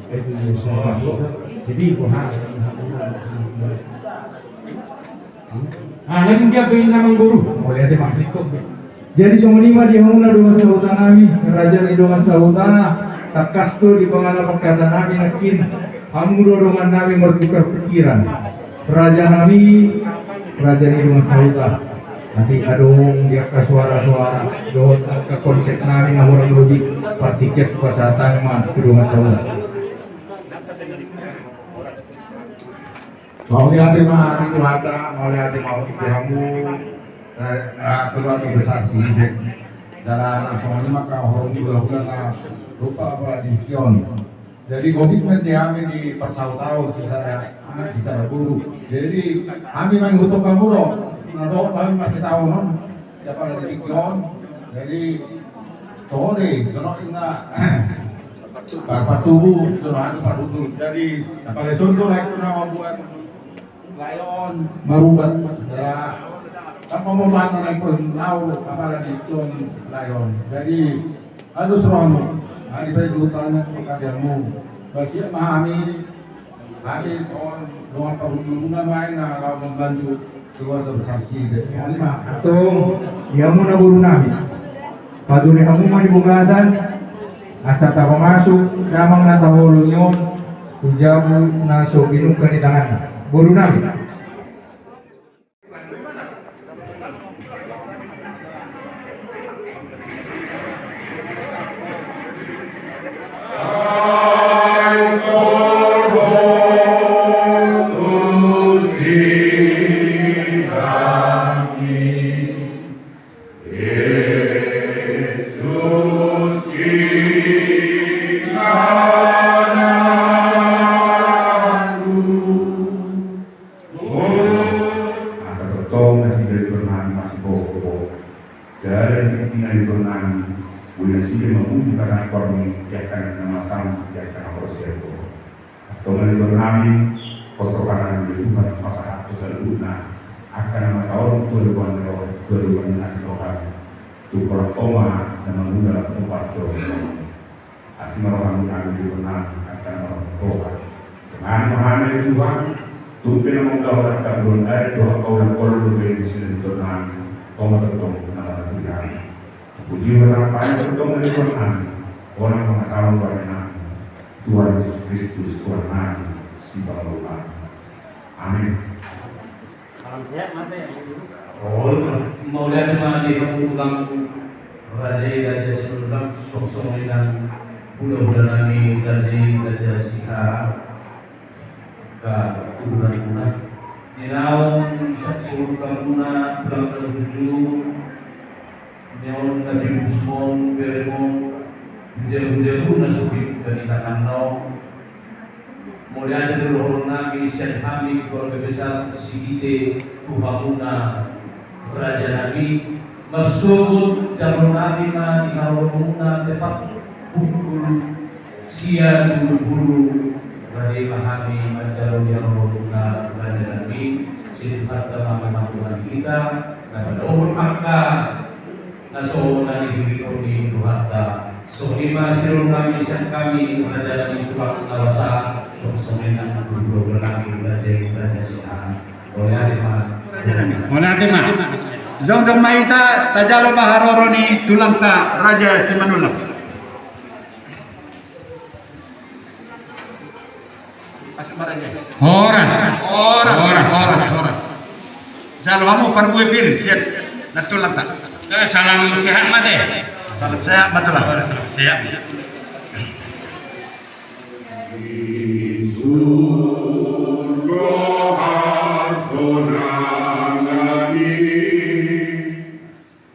Jadi, jadi songon i ma di hamuna dongan sahuta nami, raja ni dongan sahuta, tangkas do di pangalapan hata nami nangkin, hamu do dongan nami martukar pikiran. Raja nami, raja ni dongan sahuta. Nanti adong di angka suara-suara dohot angka konsep nami na hurang lobi, partingkian hupasahat hami ma tu dongan sahuta. Mauliate ma di Tuhanta, mauliate ma di hamu, eh, eh, keluarga besar Sihombing. Jala langsung aja maka horong di bola-bola na rupa apa di Sion. Jadi, komitmen di hami di parsahutaon secara anak, secara guru. Jadi, hami mangihuthon hamu do, na dohot hami masitaonon, siapa lagi di Sion. Jadi, toho do, jonok inna, par-, partubu, jonok hami parhundul. Jadi, apalagi contoh lagi tu nama buat Lion marubat, ya. Kan pembuatan naik pun lau, apalagi John Lion. Jadi, halus rohamu, hari baik dutanya pekerjaanmu. Basiak ma hami, hami kawan, dongan parhundulna ma i na lau membantu keluarga besar Sihombing. Songon i ma. Antong, ia muna boru nami. Pature hamu ma di bagasan, asa tapamasuk damang na taholongi on tu jabu na so pinungka ni tanganna. Boru nami. Asa tongtong nasida di tonami masibohobho. Jala di tingki na di tonami, boi nasida mamuji pasahat hormi, di angka na masampu, di angka na porsea. Antong di tonami, pos rohanami di Tuhan, pasahat tu saluhutna, angka na masaor tu adopan ni roha, tu adopan ni asi roha, tu porang oma, na mangula tu parjolo. Asi ma roham di hami di tonami, angka na marroha. Tenang rohana di Tuhan, tumpe na mangulahon angka bulan ari, dohot angka ulang kolom dope di sinan di tonami, toma tongtong na manaturi hami. Puji ma tarpadu tongtong di Tuhan nami, hona ma na salpu bani nami, Tuhan Jesus Kristus, Tuhan nami, Sipangolu nami. Amin. Salam sehat, mate ya. Oh, mauliate ma di hamu tulang, raja i Raja Simanjuntak, songon i nang hulahula nami, raja i Raja Sihara. Ka tuburan muna. Di naung saksi murka muna, tulang na tuju. Nion na bibusmon, beremon, hujabu-jabu na so pinungka ni tanganna on. Mauliate do dohonon nami sian hami keluarga besar Sigite tu hamuna raja nami, marsogot jalo nami ma di haholomuna tepat pukul sia tu bulu-bulu, rade ma hami manjalo di haholomuna raja nami, sai Tuhanta ma na mangurangi hita, na padaohon angka na so na nihilihon ni Tuhanta Songon i ma sirunami sian hami raja nami Tulang na basa, songon i nang tu raja nami raja i raja Siahaan. Mauliate ma. Mauliate ma. Jongjong ma hita tajalo ma haroro ni tulangta Raja Simanullang. Horas. Horas, horas, horas. Jalo hamu parbue pir sian nantulanta. Eh, salam sehat ma te. Salam sehat ma tulang. Horas, salam sehat.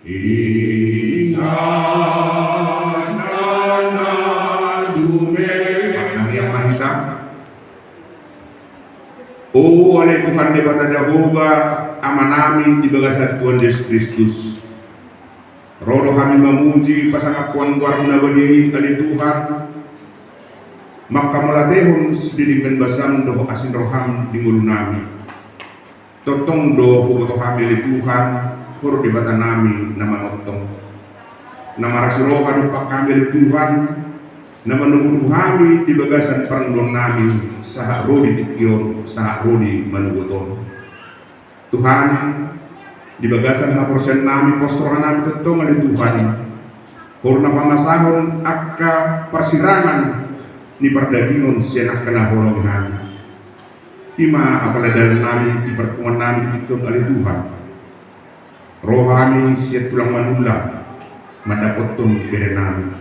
Inganan na dumenggan. Martangiang ma hita. O ale Tuhan Debata Jahowa, Amanami di bagasan Tuhan Jesus Kristus, ro do hami mamuji pasangaphon goarMu na badia i, ale Tuhan, manghamauliatehon sidadinggan basam dohot asi ni rohaM di ngolunami. Tongtong do huboto hami ale Tuhan, Ho do Debatanami na manongtong, na marasi roha dompak hami ale Tuhan, na manogunogu hami di bagasan parngoluonnami sahat ro di tingki on, sahat ro di manogot on. Tuhan, di bagasan haporseaonnami, pos rohanami tongtong ale Tuhan, Ho do na pamasahon angka parsirangan ni pardagingon sian angka na holongi hami. I ma apala dalannami di parpunguannami di tingki on ale Tuhan. Ro hami sian tulang Manullang mandapothon berenami,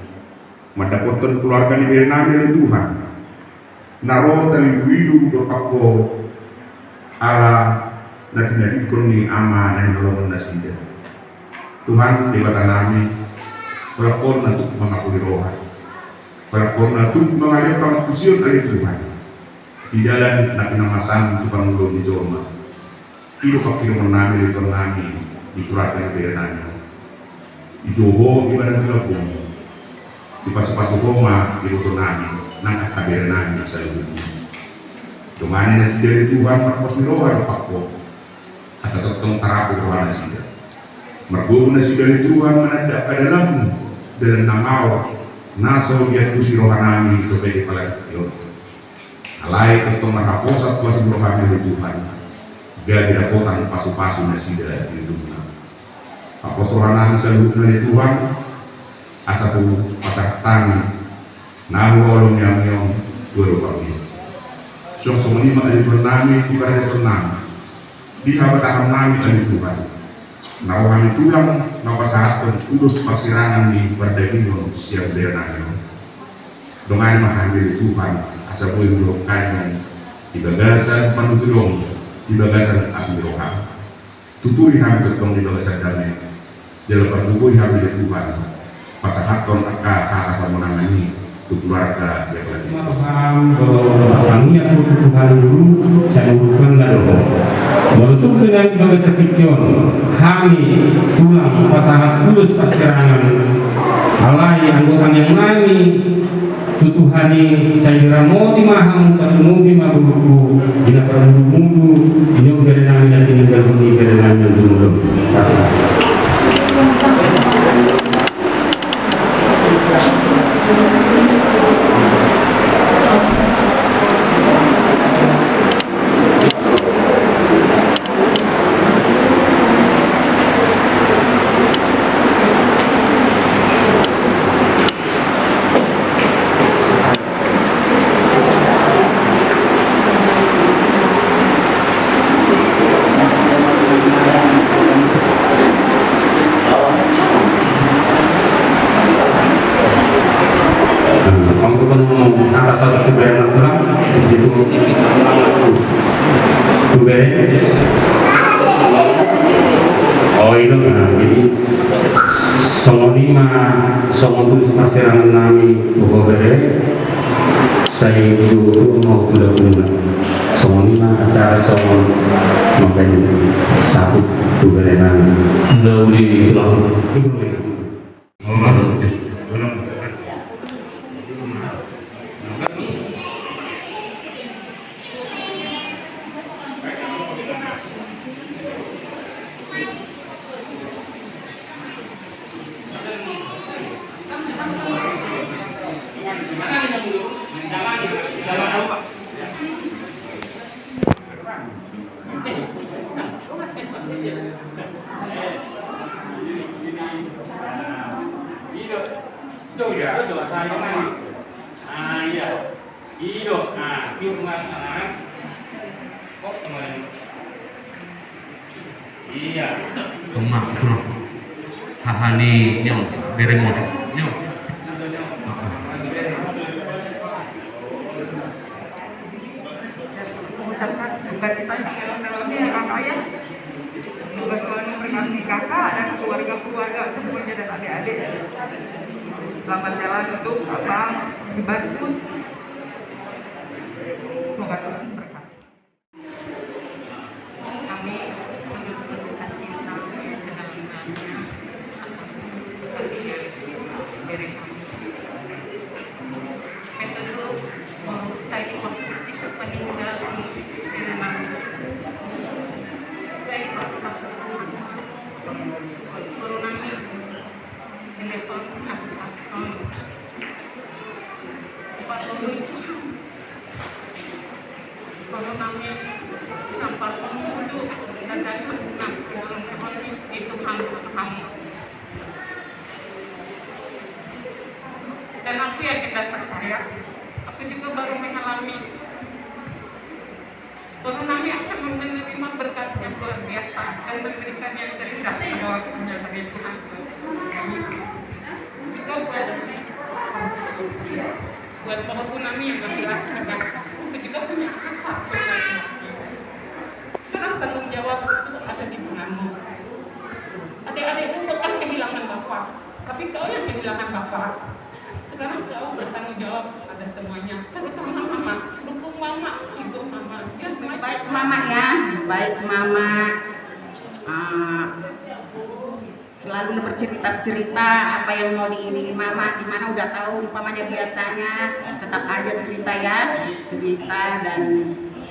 mandapothon keluarga ni berenami ale Tuhan, na ro tariluilu dompak Ho ala na tinadingkon ni ama na niholongon nasida. Tuhan Debatanami, holan Ho na tuk mangapuli roha, holan Ho na tuk mangalehon pangantusion ale Tuhan di dalan na pinamasaM tu parngoluon ni jolma. I do pangkirimonnami ale Tuhannami di keluarga ni berenami. Dijou Ho ibana tu lambungMu. Dipasupasu Ho ma ibotonami nang angka berenami saluhutna. Dongani nasida ale Tuhan marpos ni roha dompak Ho, asa tongtong tarapul rohanasida. Margogo nasida ale Tuhan mananda angka dalanMu, dalan na maol, na so diantusi rohanami dohot di partingkian on. Alai tongtong marhaposan tu asi ni rohaM ale Tuhan, gabe dapotan pasupasu nasida di ujungna. Pos rohanami saluhutna ale Tuhan, asa hupasahat hami na huhaholongi hami on tu adopanMi. Suang songon i ma ale Tuhannami di paradaton nami, di habatahon nami ale Tuhan. Na ro hami tulang na pasahathon ulos parsirangan ni pardagingon sian berenami on. Dongani ma hami ale Tuhan, asa boi hudokhon hami on di bagasan panuturion, di bagasan asi ni rohaM. Tuturi hami tongtong di bagasan dame, jala pargogoi hami ale Tuhan pasahathon angka hata hamonangan i tu keluarga di apala i. Ima Tuhan, molo martangiang ho tu Tuhan guru, sai mangurupkan na do. Molo tung pe nang di bagasan tingki on hami tulang pasahat ulos parsirangan, alai anggo tangiang nami tu Tuhan i, sai diramoti ma hamu, tarlumobi ma boruku, di na parmudumudu, di na berenami na tininggalhon ni berenami on jumolo. Oh, i do. Nah, jadi songon i ma, songon ulos parsirangan nami tu ho bere, sai dijou ho ma tu lambungna. Songon i ma acara songon mambahen saput tu berenami. Na uli tulang. Ah, iya. I do, nah, tiup ma sana. Kok kemarin? Iya. Tong ma, tong ma. Haha ni, nyo, bereng on. Nyo. Heeh. Mengucapkan duka cita yang dalam-dalamnya ya, Kakak, ya. Semoga Tuhan memberkati Kakak dan keluarga-keluarga semuanya dan adik-adik. Selamat jalan untuk Abang di Bandung. Semoga Tuhan memberkati. Kami turut berduka cita sedalam-dalamnya atas kematian dari kami. Itu tuh, saya di pos, di sepeninggal di Jerman. Saya di pos, pos, turun nami. Telepon, aku pas, hmm. Empat puluh itu. Kalau nami, empat puluh itu, dan dari aku, nah, itu hamba, hamba. Dan aku yakin dan percaya, aku juga baru mengalami. Kalau nami akan menerima berkat yang luar biasa dan memberikan yang terindah pada waktunya dari Tuhan. Juga buat, buat pahompu nami yang laki-laki, dan aku juga punya anak satu. Sekarang tanggung jawab itu ada di tanganmu. Adik-adikmu bukan kehilangan bapak, tapi kau yang kehilangan bapak. Sekarang kau bertanggung jawab pada semuanya, terutama mama. Dukung mama, hibur mama. Yang baik mama ya, baik mama. Ah, selalu bercerita-cerita apa yang mau diiniin mama, di mana udah tahu umpamanya biasanya, tetap aja cerita ya, cerita dan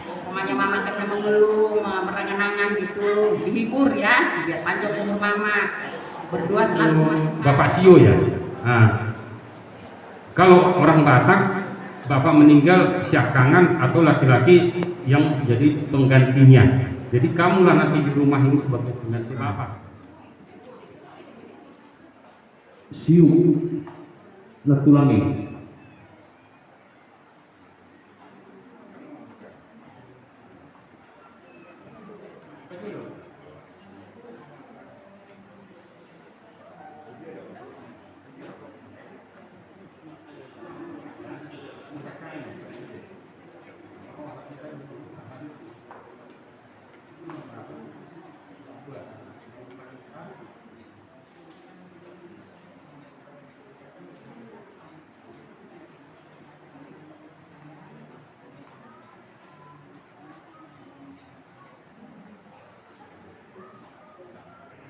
umpamanya mama kena mengeluh, me-, berangan-angan gitu, dihibur ya, biar panjang umur mama. Berdua selalu sama-sama. Bapak Sio ya. Nah, kalau orang Batak, bapak meninggal siap tangan atau laki-laki yang jadi penggantinya. Jadi kamulah nanti di rumah ini sebagai pengganti bapak. Siu, na tulang i.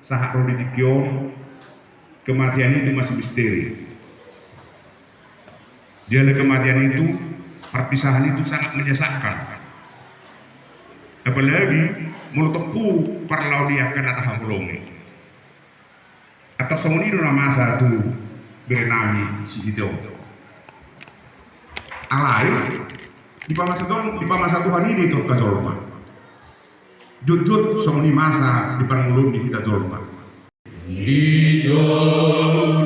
Sahat ro di tingki on, kematian itu masih misteri. Jala kematian itu, perpisahan itu sangat menyesalkan. Apalagi molo tompu parlao ni angka na tahaholongi. Antong songon i do na masa tu bere nami si Hito. Alai dipamasa Tuhan, dipamasa Tuhan i do i tu angka jolma. Jotjot songon i masa di parngoluon ni hita jolma. Di jolo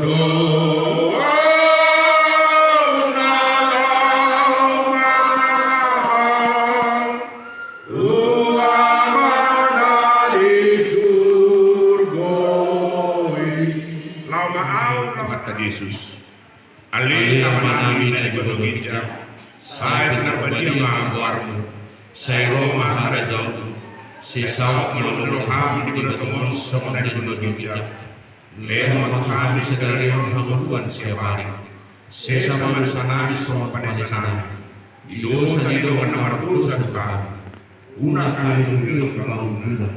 na laho ma Tuhan di surgo i. Laho ma ahu, laho ma ahu, Tuhanta Jesus. Ale Amanami na di banua ginjang, sai pinarbadia ma goarmu, sai ro ma harajaonmu, sai saut ma lomo ni roham di banua tonga on songon na di banua ginjang. Lehon ma tu hami sadari on hangoluan siapari. Sesa ma dosanami songon panesanami di dosa ni dongan na mardosa tu hami. Unang hami huhilhon tu pangunjunan.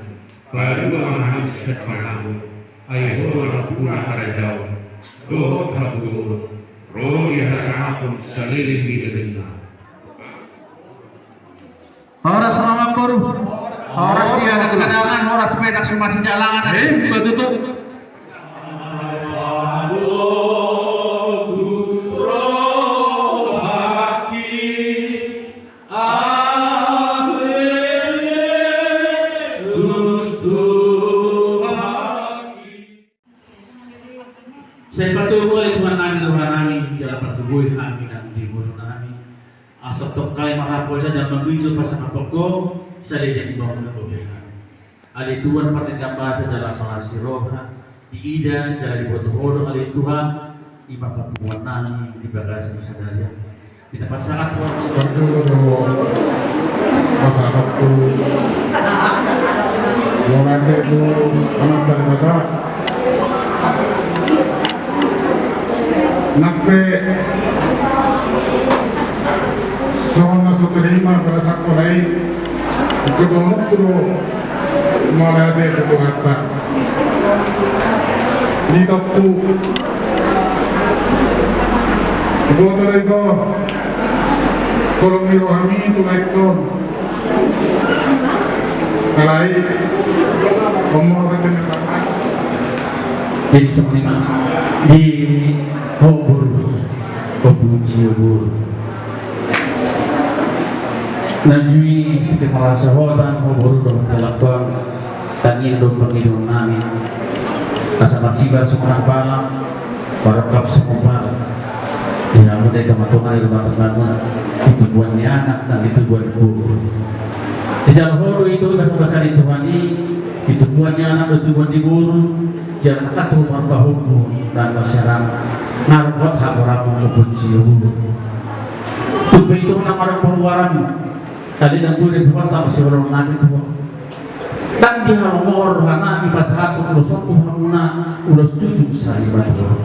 Palua ma hami sian pangago. Ai Ho do nampuna harajaon dohot hagogoon ro di hasangapon saleleng ni lelengna. Horas ma boru. Horas di anak kadangan, horas petak sumasi jalangan. Eh, betul tuh. Sotongkai marhaposan jala mamuji pasangaphon Ho saleleng bangunan Ho pe. Ale Tuhan, pardenggan basa jala palas ni roha, diida jala diboto Ho do ale Tuhan, i ma parpunguan nami di bagasan sadari on. Kita pasahat Tuhan. Parjolo do pasahat tu mauliate tu Amanta Debata. Nang pe songon na so tarima perasaanku nai, ingkon dohononku do mauliate tu Tuhanta. Ni tontu huboto do ito holong ni rohami tu laengkon. Alai, omor rekan-rekan. Jadi, songon i ma di ho boru, ho punci ho boru. Na jui, tingki marasa hotan ho boru dohot helakhon, tangiang dohot pangidoan nami. Asa marsibar songon ampalam, marungkap songon palang. Di hamu na di tonga-tonga ni rumah tanggam, di tubuan ni anak nang di tubuan ni boru. Dijalo Ho do ito basa-basa ni Tuhan i, di tubuan ni anak, di tubuan ni boru, jala tangkas do marpahompu nang masyarakat. Ngarap hot hagoramu mupun siu. Tung pe ito na marpahompu. Tadi nang gue di Tuhan tama siholong nami Tuhan. Ndang dihalongor roha nami pasahathon ulos on tu hamuna, ulos tu ujung sari matua.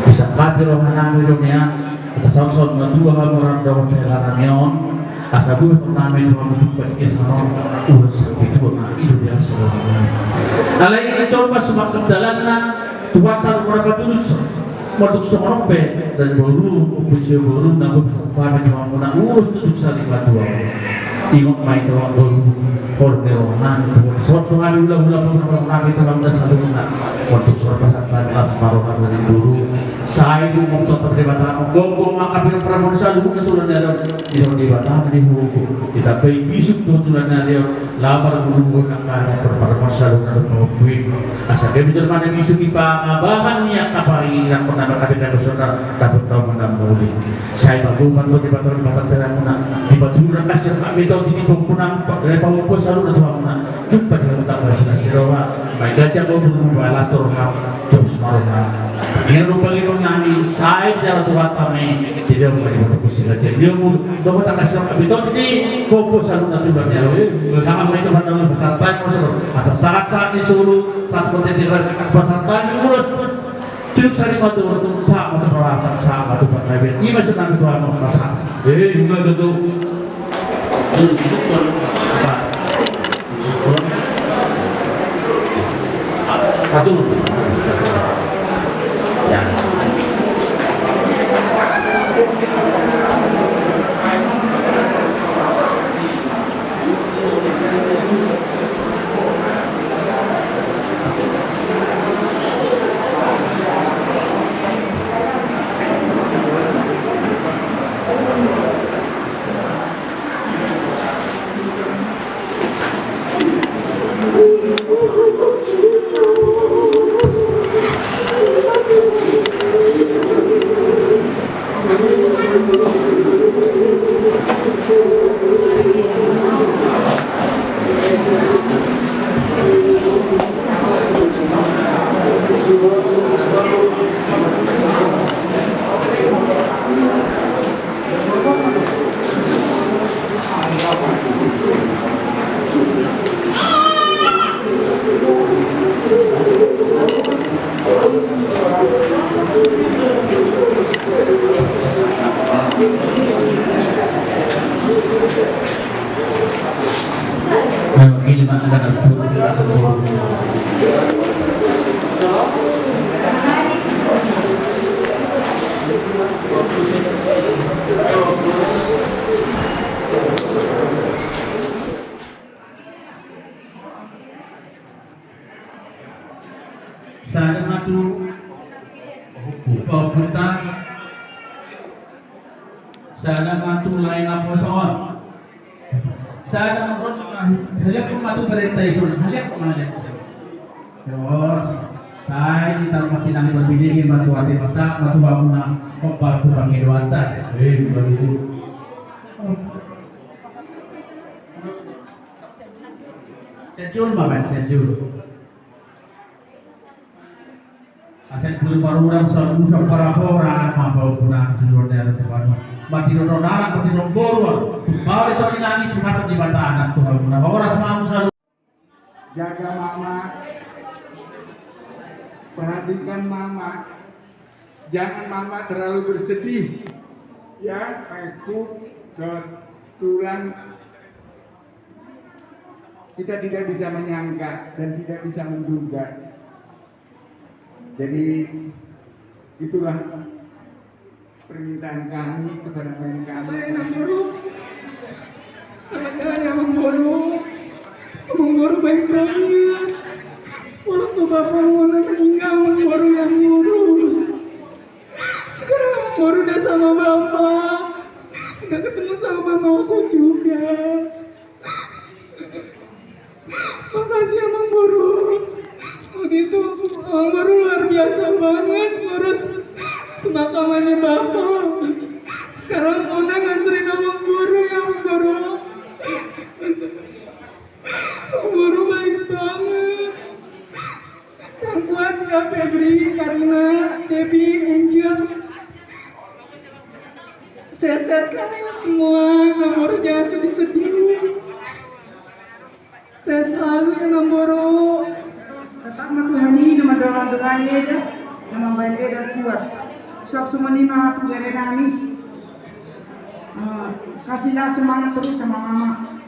Disangkapi roha nami do nian, asa saut-saut matua hamu rap dohot hela nami on, asa buat nami tu hamu jumpa di kesanon, ulos sampai tua nami do di asa roha nami. Alai coba sumangkap dalanna, Tuhan taruh berapa tulus. Marduk songon on pe, dan boru, punci boru, na boi pasahat hami tu hamuna ulos tu ujung sari matua. Ingot ma ito boru, holong ni roha nami tu hamuna. Songon tu hami hula-hula pangula nami tu hamuna saluhutna. Marduk songon pasahat hami las ma roha nami boru. Sai di umum totap di Batam, gomgom angka pira-pira boru saluhutna tu lana Dion di Batam di hukum. Ditambai bisuk tu lana Dion. Laho marguru-guru angka na parpar masalu na dong pamompuin. Asa gabe jolma na bisuk i pangabahan ni angka pangirangan na mangkabin na dosona dapot tau manang muli. Sai magopan tu Debata di patanteramuna, dipatudu angka siap kami tau di pamompuan, pamompuan saluhutna tu hamuna. Jumpa di hamu tanggal silas siroha, mai ganjang gomur gomur balas tu roha. Jom sumaro ma. Ia do pangidoan nami, sai jala tu hata me, jadi aku mari buat aku sila jadi dia mu, domo tak kasih aku biton di, kopo salu na tulan ya. Sama ma ito pandaun pasahat hami, asa sahat-sahat ni solu, sahat kote di pasahat hami ulos. Tujuk sari matu, sama tu perasa, sama tu pandaun. Ima senang tu anu pasahat. Eh, ima tu. Tujuk, tujuk, pasahat. Sada ma tu pahomputa. Sada ma tu lae naposo on. Sada ma tu, haliang ma tu parenta i son, haliang ma, haliang. Terus sai di tarumati nami berbinege ma tu ate pasahat ma tu hamuna, hombar tu pangidoanta. Eh, baru. Jolma baen sian jolo. Asa pudi parurang salusa paraporan ma paupuna tu jolo ni ari Tuhan. Mati do donarak mati do boruan. Tumpal di toni nani sumasak di mata anak Tuhan. Muna horas mamu salu. Jaga mama. Perhatikan mama. Jangan mama terlalu bersedih. Ya, itu kebetulan kita tidak bisa menyangka dan tidak bisa menduga. Jadi itulah permintaan kami kepada klien kami. Baik, Amang Boru. Selamat jalan ya, Amang Boru. Amang Boru baik banget. Waktu bapakmu meninggal, Amang Boru yang ngurus. Sekarang Amang Boru udah sama Bapak. Udah ketemu sama Mama aku juga. Makasih Amang Boru. Waktu itu Amang Boru luar biasa banget ngurus pemakamannya Bapak. Sekarang Una nganterin Amang Boru ya, Amang Boru. Amang Boru baik banget. Yang kuat ya Febri, Karina, Devi, Angel. Sehat-sehat kalian semua, Amang Boru jangan sedih-sedih. Sehat selalu ya Amang Boru. Tetap ma Tuhan i na mandongani eda, na mambahen eda kuat. Suang songon i ma tu bere nami. Eh, kasihlah semangat terus sama mama.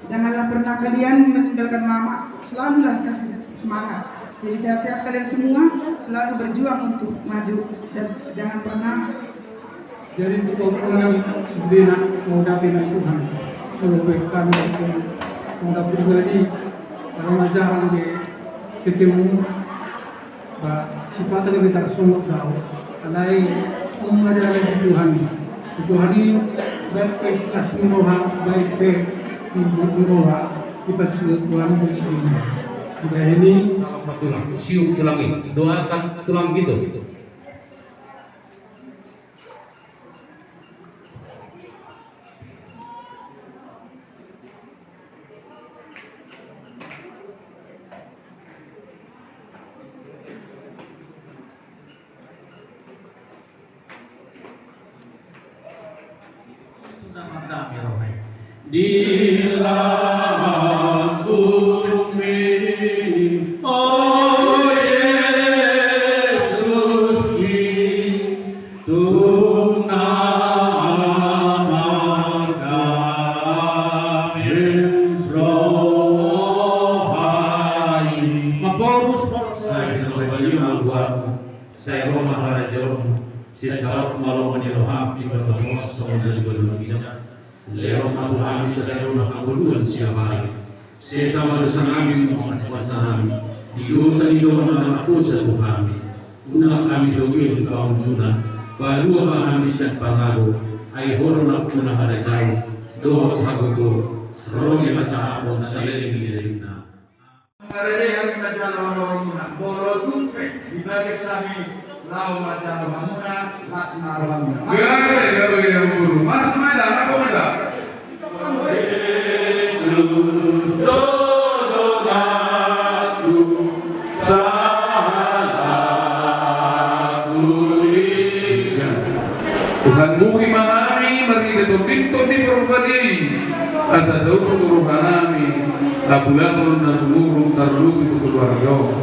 Janganlah pernah kalian meninggalkan mama. Selalulah kasih semangat. Jadi sehat-sehat kalian semua. Selalu berjuang untuk maju dan jangan pernah. Jadi tu pamoruon nami sude na mauliate ma i Tuhan. Molo pe hami songon pribadi, ro ma jarang be ketemu. Ba sipata gabe tarsongon au. Alai on ma dalan ni Tuhan. Tuhan i baik pe las ni roha, baik pe lembut ni roha, dipatudu Tuhan do sude. Dibahen i. Salam tulang, sium tulang i. Doakan tulang gitu. Di lambungmi, o Jesus, i tung na mardame roha i. Maporus, porus. Sai ro ma harajaonmu, sai saut ma lomo ni roham di partondion songon na di banua ginjang. Lehon ma tu hami sadari on hangoluan siapari. Sesa ma dosa nami songon na hupasahat hami di dosa ni dongan na mardosa tu hami. Unang hami togihon tu pangunjunan. Palua ma hami sian pangago. Ai Ho do nampuna harajaon dohot hagogoon, ro di hasahatan saleleng ni lelengna. Marende hami manjalo hamoraonmuna, molo tung pe di bagas hami laho manjalo hamuna, las ma rohamuna. Gabe, gabe, Amang Boru. Mas ma eda, apa ma eda? Jesus, tolong aku, salahku ringan. Tuhan, buhi ma hami marhite Tondim, Tondi Porbadia i, asa saut tu rohanami lapuan na sumurung, tarlumobi tu keluarga on.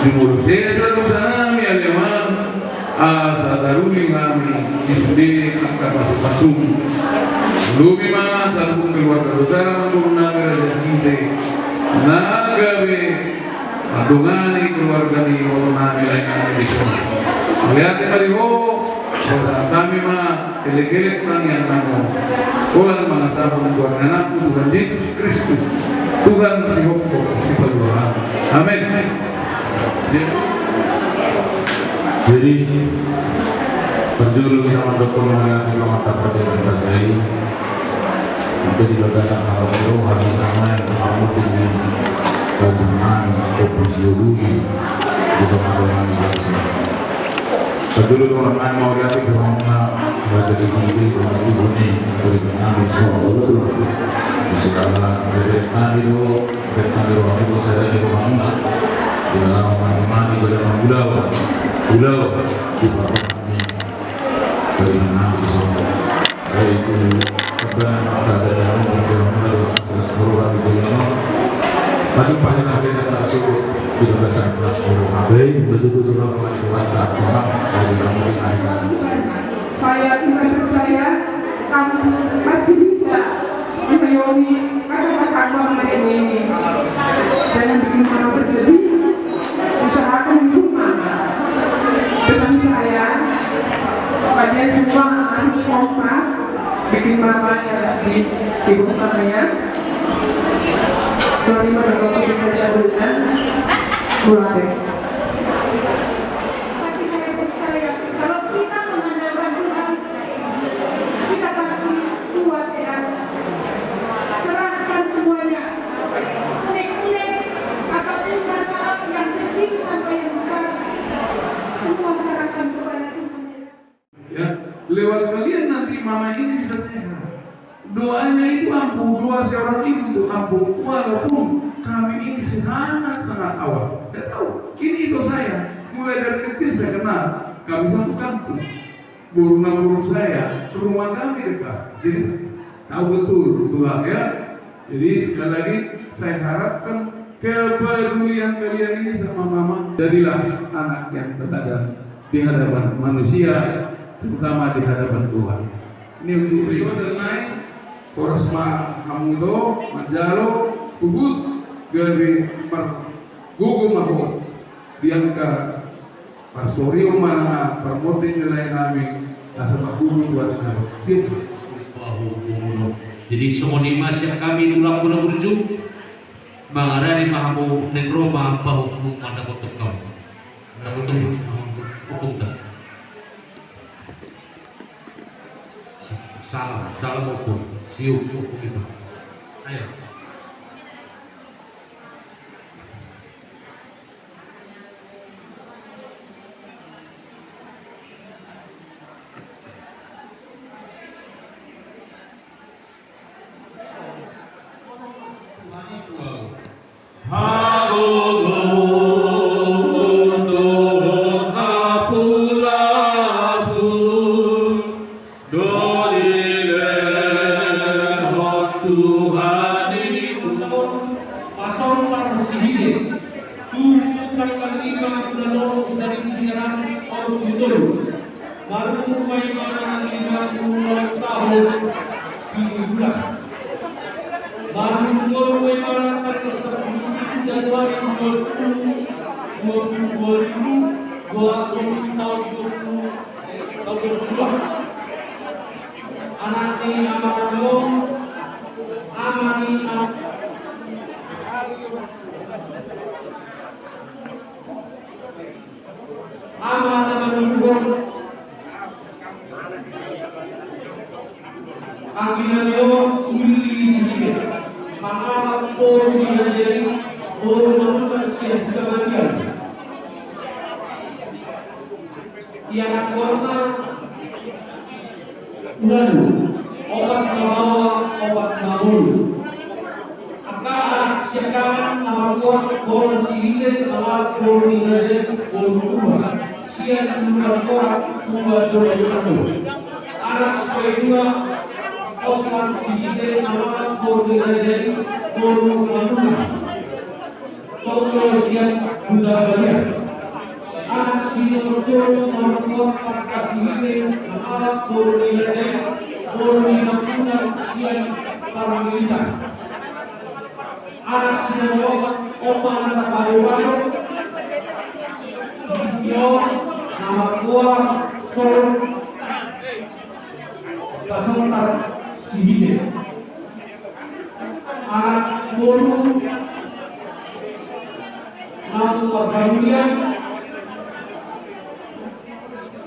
Jumolo sesa dosanami ale Amang, asa taruli hami di sude angka pasupasum. Lobi ma saluhut keluarga besar Amangborunami Raja Sihite na gabe mandongani keluarga ni borunami laenami dison. Mauliate ma di Ho, pasahat hami ma elek-elek tangiangnami. Holan mangasahon goar ni Anakmu Tuhan Jesus Kristus, Tuhan sihophop sipalua hami. Amen. Jadi, parjolo hita mandok mauliate ma tu Amanta Debata Parbadia. Jadi, bagasan hami roha ni amang, hami di Tuhan, Tuhan, Tuhan, Tuhan, Tuhan. Dulu teman-teman mau lihat itu, mau nggak? Baca di sini, di bawah di bawah nih, dari tengah, di bawah. Di sebelah, dari tadi tuh, dari tadi tuh, aku tuh saya di rumah nggak? Di dalam rumah, di dalam pulau, pulau, di bawah nih. Dari tengah, di bawah. Yaitu kebenaran maka ada dalam perjuangan adalah akses perubahan di dunia. Maju pahit akhirnya tak cukup di bagasan kelas perubahan. Baik, betul, betul. Selamat menikmati, Tuhan. Saya tidak percaya kamu pasti bisa mengayomi kata-kata Abang Made ini. Jangan bikin mama bersedih. Usahakan di rumah. Pesan saya, kalian semua harus kompak. Bikin mama yang harus dihibur namanya. Sorry, mama, kalau kita bisa bulan. Mulai. Tapi saya percaya, kalau kita mengandalkan Tuhan, kita pasti kuat, ya kan? Serahkan semuanya. Unek-unek, apapun masalah yang kecil sampai yang besar, semua serahkan kepada Tuhan, ya kan? Ya, lewat kalian nanti mama ini bisa sehat. Doanya itu ampuh, doa seorang ibu itu ampuh. Walaupun kami ini sangat-sangat awam. Saya tahu, ini itu saya. Mulai dari kecil saya kenal. Kami satu kampung. Boru na boru saya, rumah kami dekat. Jadi, tahu betul, Tuhan, ya. Jadi, sekali lagi, saya harapkan kepedulian kalian ini sama mama. Jadilah anak yang teladan di hadapan manusia, terutama di hadapan Tuhan. Ini untuk pribadi naik, horas ma hamu do, manjalo, huhut, gabe margogo ma ho, di angka parsorion ma na parmonding ni lae nami, asa margogo buat nami. Gitu. Jadi, songon i ma sian hami, tulangku na burju, mangarani ma hamu naeng ro ma pahompung mandapothon hamu. Mandapothon hamu ompungta. Salam, salam ompung. Siuk ompung ito. Ayo. Hagogoon dohot hapulapul do dilehon Tuhan i tu. Pasontar Sihite, tubu tanggal lima bulan onom sadihari siaran onom pulu tolu. Marumur ma ibana na lima pulu ualu taon pitu bulan. Marumur ma ibana tanggal sapuluh Januari dua pulu dua puluh dua ribu dua puluh, taon dua puluh, taon dua puluh dua. Anak ni amang, ama ni amang. Ama na manuluhon. Anggi nami on Willy Sihite, mangalap boru ni raja i, boru Manungkal sian Huta Bandiang. Ianakhonna ualu, opat na baoa, opat na ngolu. Angka anak siangkangan na margoar Bona Sihite, mangalap boru ni raja i, boru Uma, sian Uluan Korak, Tua Dodo Satu. Anak sipaidua Osman Sihite, mangalap boru ni raja i, boru Manungkal. Tongtong sian Huta Bandiang. Anak si nomor tolu, nomor dua, Parka Sihite, mangalap boru ni raja i, boru ni Manungkal sian Parmilitar. Anak si nomor opat, Oma na Tapado-pado, Gideon, na margoar Sol, Pasontar Sihite. Anak boru na marhamulian,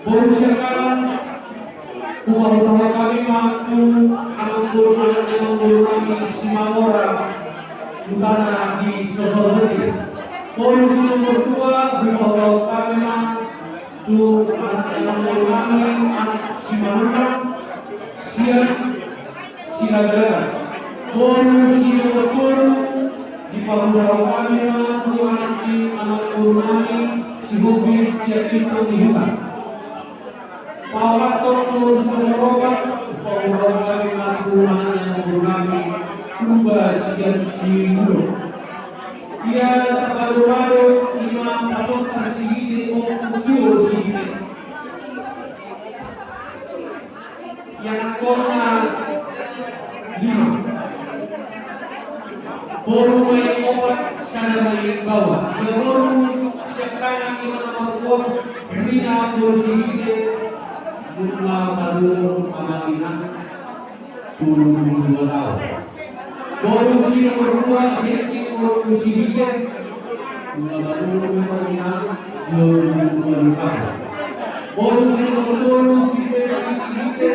boru siangkangan, hupaboa hami ma tu amangboru, anak ni amangboru nami Simangora, hutana di Sosor Boti. Boru si nomor dua, hupaboa hami ma Tu anak ni amangboru nami, anak Simanjuntak, sian Silagan. Boru si nomor tolu, dipahuhut hami ma tu anak ni amangboru nami, si Hobi, sian Limpung ni Huta. Paopathon, boru si nomor opat, dipahuhut hami ma tu anak ni amangboru nami, Purba, sian Sibulo. Ia na tarpadu-padu, ima pasonta sihite, Ompu Sio sihite. Ia anakna lima. Boru ma i opat, sada ma i baoa. Ia boru sian tangan, ima na margoar Rina, boru sihite, nunga marumur amang inang tolu pulu dua taon. Boru si nomor dua, Henry, boru sihite, nunga marumur amang inang dua pulu dua taon. Boru si nomor tolu, si Febri sihite,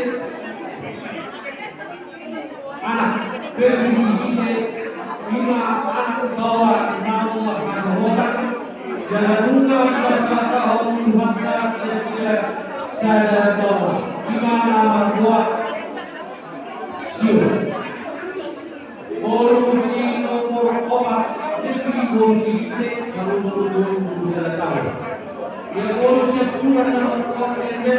anak Febri sihite, ima anak baoa na marhasohotan, jala nunga dibasabasahon Tuhanta nasida sada baoa, ima na margoar Sio. Boru si nomor opat, Henry, boru sihite, marumur dua pulu sada taon. Ia boru sian Pura na margoar Ende,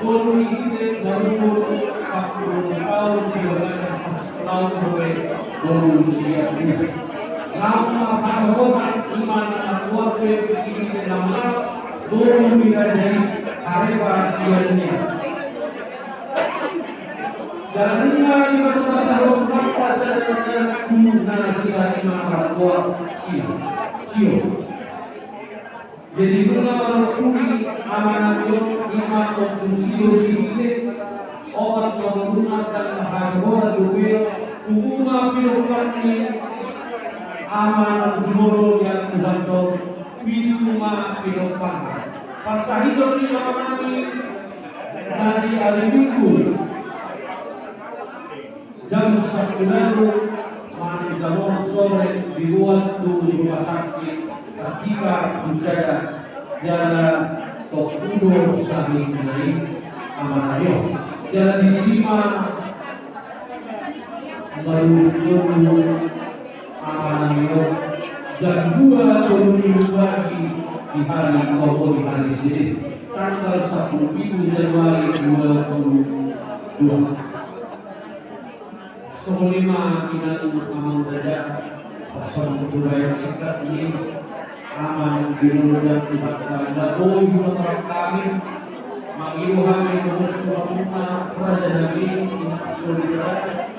boru sihite, marumur sampulu taon, di bagasan pasikaluhon dope boru sian Pura. Naung marhasohotan, ima na margoar Febri sihite, na mangalap boru ni raja i, Harepa sian Nian. Jala nunga dibasabasahon Tuhanta sada ni anakku nasida, ima na margoar Sio. Sio. Jadi nunga marhuli amanami on, ima Ompu Sio sihite, opat ma boruna, jala marhasohotan dope. Ualu ma pinompar ni amanami jumolo di Tuhanta on, pitu ma pinomparna. Parsahiton ni amanami, na di ari Minggu jam sampulu ualu manang jam onom sore diboan tu rumah sakit Kartika Husada, jala tolu pulu sahit na i amanami on. Jala disi ma marujung amanami on jam dua tolu pulu pagi di hari Minggu, di hari Senin, tanggal sampulu pitu Januari dua pulu dua. Songon i ma inang amang raja, pasal tu baen singkat ni amang di mulut dan Tuhan, na boi hula parang kami, mangido hami dohot suhut raja nami, inang solidara,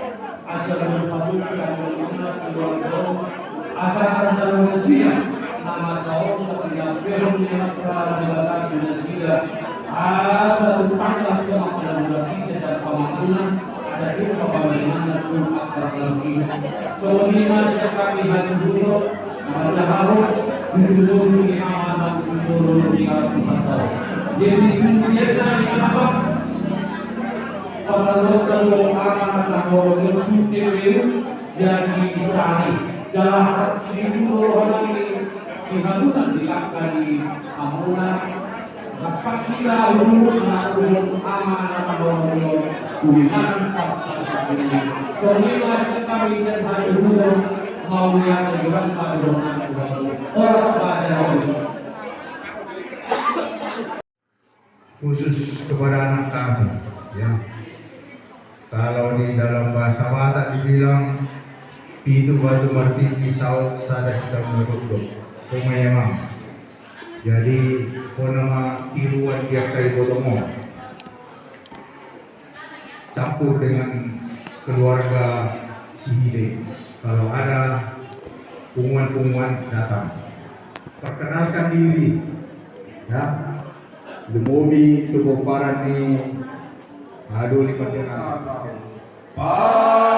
asa dohot pamuka dohot keluarga, asa tardalan nasida, na masa on, tapi yang belum yang telah dilakukan nasida, asa tutanglah kemakanan berarti sedang pamahaman, asa juga pamahaman tu akar lagi. Songon i ma sian hami hasuhuton, na manjaha ro, di jumolo ni amanami, di jumolo ni amanami patau. Jadi kemudian nami apa? Pangalokan lo anak-anak lo, lo pute weu, jadi sari. Jahat si dulu rohani di halunan di angka di amuna. Dapat kita urut anak urut ama anak urut kulinan pasal ini. Songon i ma sian hami sian hasuhuton, mauliate ma di rohana. Horas ma di rohana. Khusus kepada anak kami, ya. Kalau di dalam bahasa Batak dibilang, pitu batu martindih, saut sada sitamuna dokdok. Ho memang. Jadi, ho nama tiruan di angka ibotongmu. Campur dengan keluarga sihite. Kalau ada punguan-punguan datang. Perkenalkan diri. Ya. Lumobi tu pomparan ni Adoli Pardana. Paima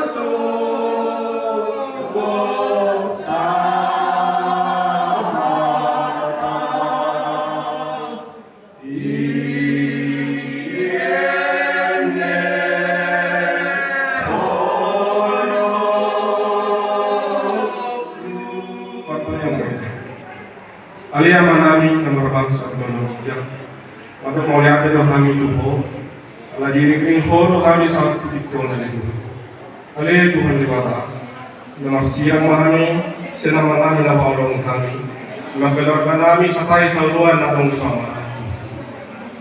sogot sahata. Ale Amanami na marbangsat di banua ginjang, mandok mauliate do hami tu Ho, ala diiringiring Ho do hami sahat tu tingki on, ale Tuhan. Ale Tuhan Debata, na marsilang ma hami sian amanami na paoloi hami, sian keluarganami sahat tu saoloan na adong di pamoruon.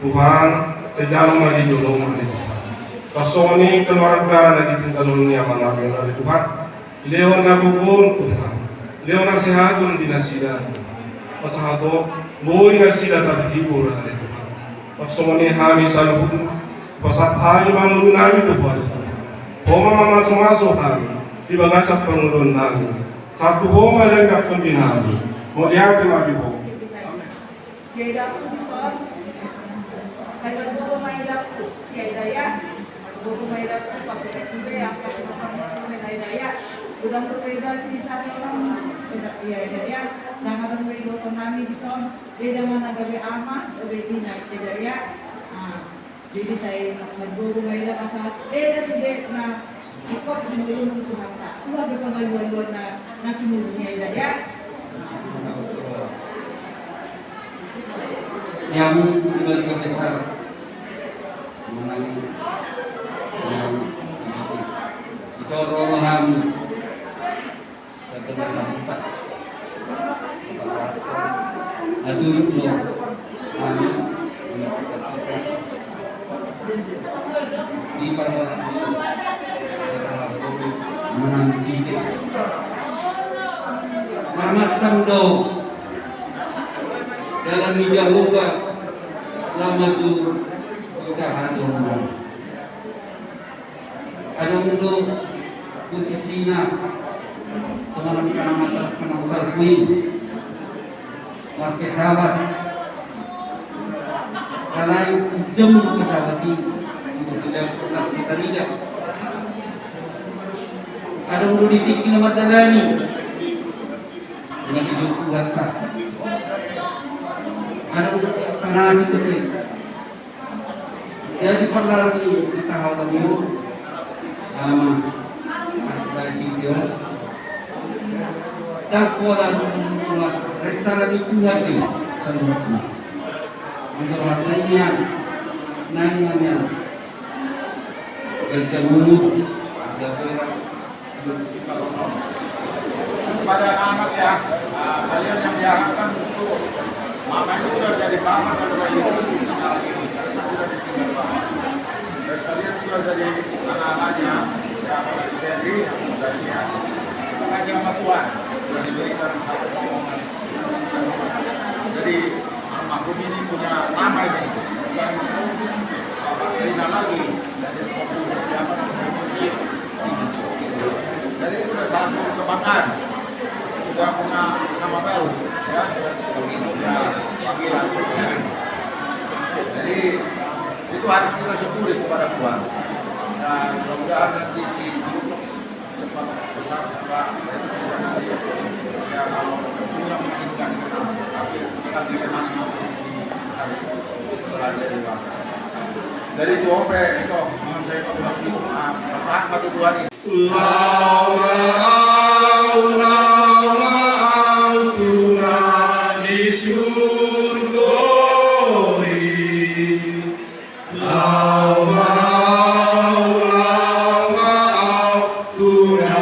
Tuhan, sai jalo ma di jolom, ale Tuhan. Laos songon i keluarga na ditinggalhon ni amanami on, ale Tuhan. Lehon hagogoon, Tuhan. Lehon hasehaton di nasida. Pasahat Ho, boi nasida tarhibur, ale Tuhan. Laos songon i hami saluhutna, pasahat hami ma ngolunami tu Ho, ale Tuhan. Ho ma mamasumasu hami di bagasan pangoluonnami. Sahat tu Ho ma denggan tondinami. Mauliate ma di Ho. Amen. Ia, idaonku dison. Sai margogo ma idaonku. Ia, ida ia. Margogo ma idaonku, pake batu be, angka tu panggogo ma ida ia. Godang do ida si sari on. Ia, ida ia. Ndang adong do idokhon nami dison. Ida ma na gabe ama, gabe ina, ida ia. Ah. Jadi sai margogo ma ida asa eda sude na singkop di ngolunta tu Tuhanta. Tuhan do pangalualuan na, na sumurung ia ida ia. Yang keluarga besar menang yang sedikit. Isoro hami. Naturuk do hami di parbaran menang sike. Marmasam do dalan ni Jahowa lama tu kita hatur. Adong do posisina songon angka na masa, angka na masa kui marpesawat. Alai ujung do pesawat i untuk tidak pernah kita tidak. Adong do di tingki na mardalani. Dengan dijou Tuhan ta. Adong do di panasi tu. Jadi perlalu kita halo mu ama, ada sitio. Dan pola rencana di Tuhan di seluruh. Menurut lainnya, nanya. Kerja mu, bisa berat. Kepada anak-anak ya, nah, kalian yang diharapkan untuk mama itu sudah jadi bapak dan sudah ibu, karena sudah ditinggal bapak. Dan kalian sudah jadi anak-anaknya, ya, apalagi Febri yang muda ini ya, makasih sama Tuhan sudah diberikan satu omongan. Jadi almarhum ini punya nama ini, bukan Bapak Rina lagi, jadi siapa namanya? Jadi itu udah satu kebanggaan, udah punya nama baru, ya, ya, panggilan. Jadi itu harus kita syukuri kepada Tuhan. Dan mudah-mudahan nanti si, si Ucok cepat besar, apa, ya, kalau punya mungkin nggak dikenal, tapi akan dikenal nanti di hari setelah dia dewasa. Dari itu, Om, eh, itu, Om, saya mau bilang dulu, ah, pertama itu dua nih. Laho ma au, laho ma au tu na di surgo i. Laho ma au, laho ma au tu na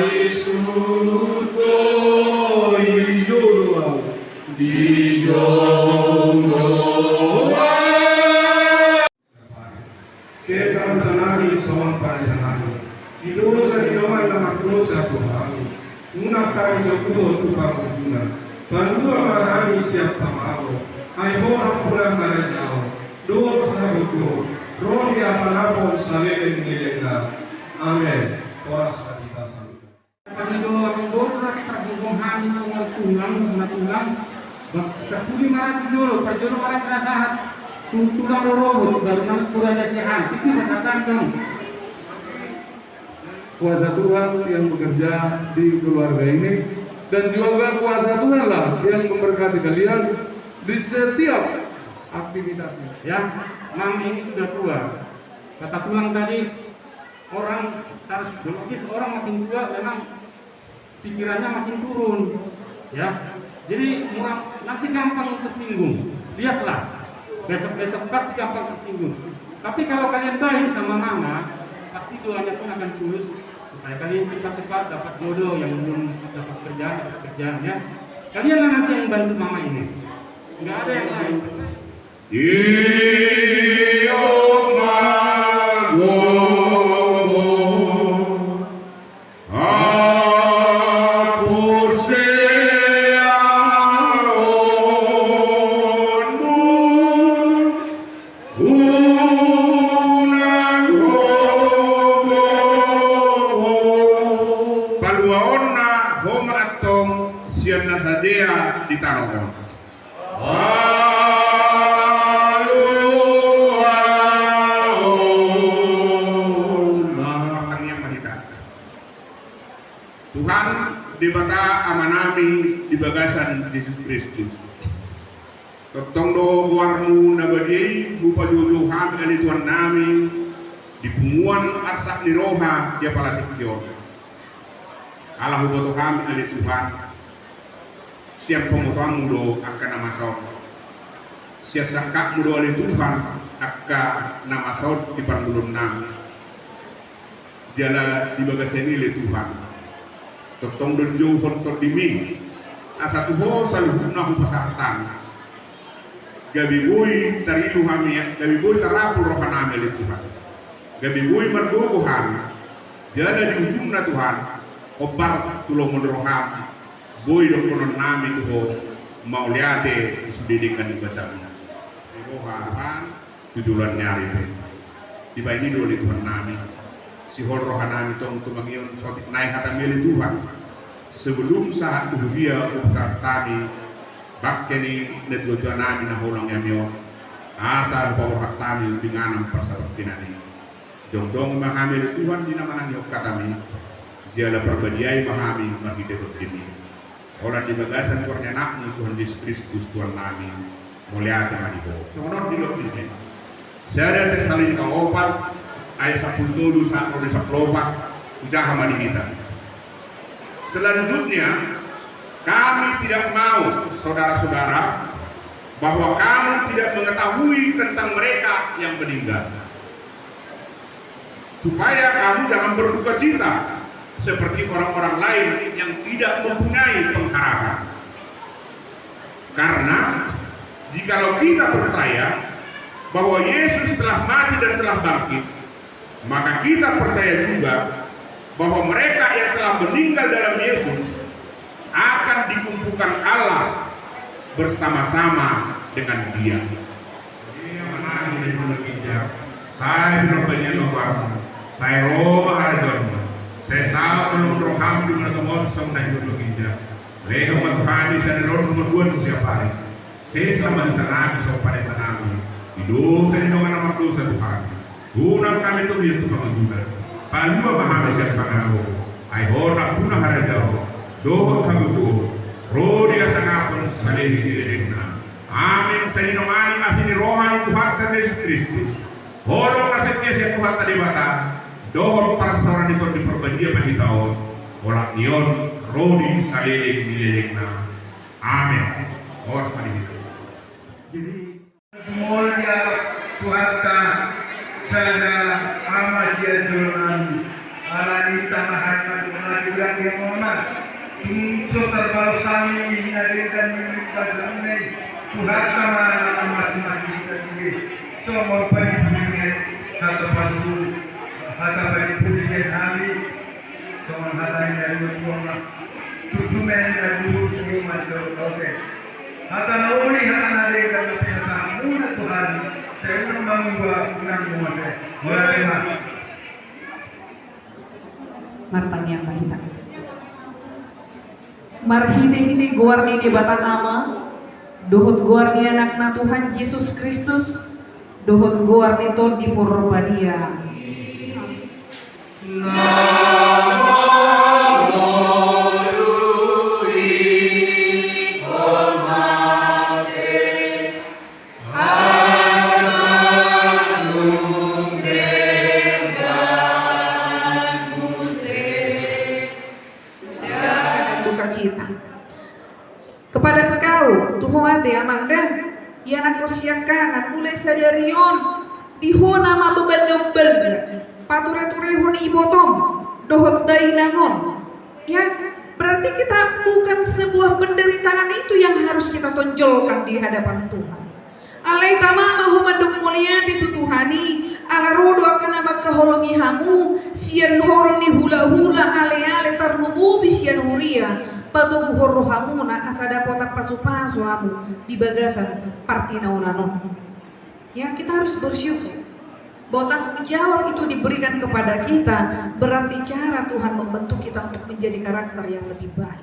di surgo i, di jolo au, di jolo au. Sesa dosanami songon panesanami di dosa ni dongan na mardosa tu hami. Unang hami jokkuhon tu pangunjunan. Palua ma hami sian pangago. Ai Ho do hampuna harajaon dohot hagogoon, ro di hasangapon saleleng ni lelengna. Amen. Horas ma di hita saluhutna. Panido amang boru, rap targogo hami songon tulang, na tulang. Sapulu ma rap jolo, parjolo ma rap na sahat. Tu tulang rorobot, baru nang tu raja sehat. Itu pasahat hami. Kuasa Tuhan yang bekerja di keluarga ini, dan juga kuasa Tuhanlah yang memberkati kalian di setiap aktivitasnya. Ya, Mam ini sudah tua. Kata tulang tadi, orang secara psikologis, orang makin tua memang pikirannya makin turun. Ya. Jadi murah, nanti gampang tersinggung. Lihatlah, besok-besok pasti gampang tersinggung. Tapi kalau kalian baik sama mama, pasti doanya pun akan tulus supaya kalian cepat-cepat dapat jodoh, yang belum dapat kerjaan, dapat kerjaan, ya. Kalianlah nanti yang bantu mama ini. Nggak ada yang lain. Di oma gogo, aporseaonmu, unang gogo. Paluaonna ho ma antong sian na sajea di tano on. Paluaonna. Martangiang ma hita. Tuhan Debata Amanami di bagasan Jesus Kristus. Tongtong do goarmu na badia i hupajojou hami ale Tuhannami di punguan arsak ni roha di apala tingki on. Ala huboto hami ale Tuhan, sian pamotoanmu do angka na masa on. Sian sangkapmu do ale Tuhan angka na masa on di parngoluonnami. Jala di bagasan i ale Tuhan, tongtong do dijouhon tondimi, asa tu ho saluhutna hupasahat hami. Gabe boi tarilu hami, gabe boi tarapul rohanami ale Tuhan. Gabe boi margogo hami. Jala di ujungna Tuhan, hombar tu lomo ni roham, boi dohononnami tu ho, mauliate di sude denggan ni basamu. Di roha Tuhan, tu joloan ni ari pe. Dibahen i do ale Tuhannami, sihol rohanami tong tumangihon saotik nai hatami ale Tuhan. Sebelum sahat tu huria hupasahat hami bangke ni natuatuanami na holang i on, asa hupaborhat hami tu inganan parsatongkinan i. Jongjong ma hami ale Tuhan di na manangihon hatami, jala parbadiai ma hami marhite tondimi. Holan di bagasan goar ni Anakmu Tuhan Jesus Kristus Tuhannami, mauliate ma di Ho. Songon on didok disi. Sada Tesalonika opat ayat sampulu tolu sahat ro di sampulu opat, hujaha ma di hita. Selanjutnya, kami tidak mau, saudara-saudara, bahwa kamu tidak mengetahui tentang mereka yang meninggal, supaya kamu jangan berduka cita seperti orang-orang lain yang tidak mempunyai pengharapan. Karena jikalau kita percaya bahwa Yesus telah mati dan telah bangkit, maka kita percaya juga bahwa mereka yang telah meninggal dalam Yesus akan dikumpulkan Allah bersama-sama dengan Dia. Ia manang di jolo ginjang, sai pinarbadia ma goarmu, sai ro ma harajaonmu, sai saut ma lomo ni roham di banua tonga on songon na di jolo ginjang. Lehon ma tu hami sadari on haduan siapari. Sesa ma dosanami songon panesanami di dosa ni dongan na mardosa tu hami. Unang hami togihon tu pangunjunan. Palua ma hami sian pangago. Ai Ho nampuna harajaon dohot hagogoon, ro di hasangapon saleleng ni lelengna. Amen. Sai dinomani asi ni roha ni Tuhanta Jesus Kristus, holong na setia sian Tuhanta Debata, dohot parsaoran ni Tondi Parbadia ma hita on, olat ni on ro di saleleng ni lelengna. Amen. Horas ma di hita. Jadi, Mulja Tuhanta, sada Ama sian joloan, ala ni tamahan madung lagi lagi mona. Tung so tarbalos hami na denggan ni bagasan i, Tuhanta ma na mamasumasu hita sude. Songon panimpuli ni hata patudu, hata panimpuli sian hami. Songon hata ni na dua tuang ma. Tutu men na dua tuang ma jolo oke. Hata na uli, hata na denggan na pinasahatmuna Tuhan, sai unang mangua, unang muse. Mauliate ma. Martangiang ma hita. Marhitehite goar ni Debata Ama, dohot goar ni Anakna Tuhan Jesus Kristus, dohot goar ni Tondi Porbadia. Amin. Duka cita. Kepada engkau, tu ho ate amang da, ianakhon siangkangan, mulai sadari on, di ho nama beban na umbalga, patureturehon ibotom dohot dainang on. Ya, berarti kita bukan sebuah penderitaan itu yang harus kita tonjolkan di hadapan Tuhan. Alai tama ma ho mandok mauliate tu Tuhan i, ala ro do angka na mangkaholongi hamu sian horong ni hulahula, aleale, tarlumobi sian huria, patoguhon rohamuna asa dapotan pasupasu hamu di bagasan partinaonan on. Ya, kita harus bersyukur bahwa tanggung jawab itu diberikan kepada kita, berarti cara Tuhan membentuk kita untuk menjadi karakter yang lebih baik.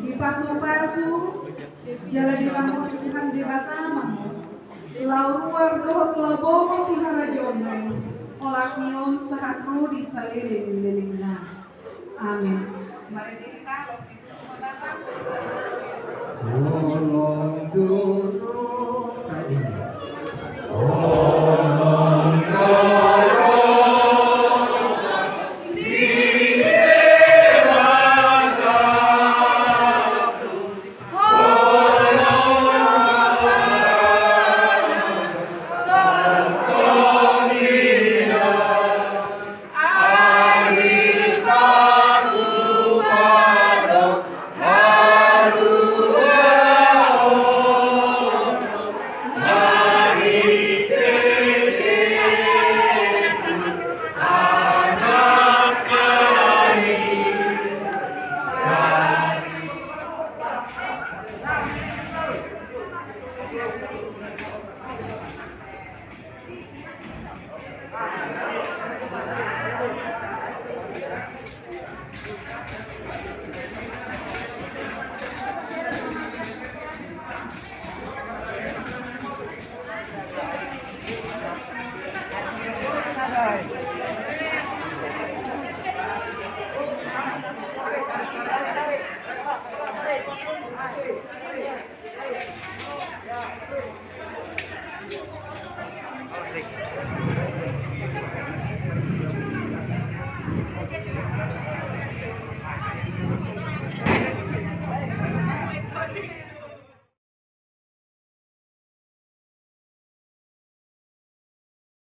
Dipasupasu jala dirahoti Tuhan Debata ma ho, laho ruar dohot laho bongot tu harajaonna i, olat ni on sahat ro di salelenglelengna. Amin. Mari diri talos di.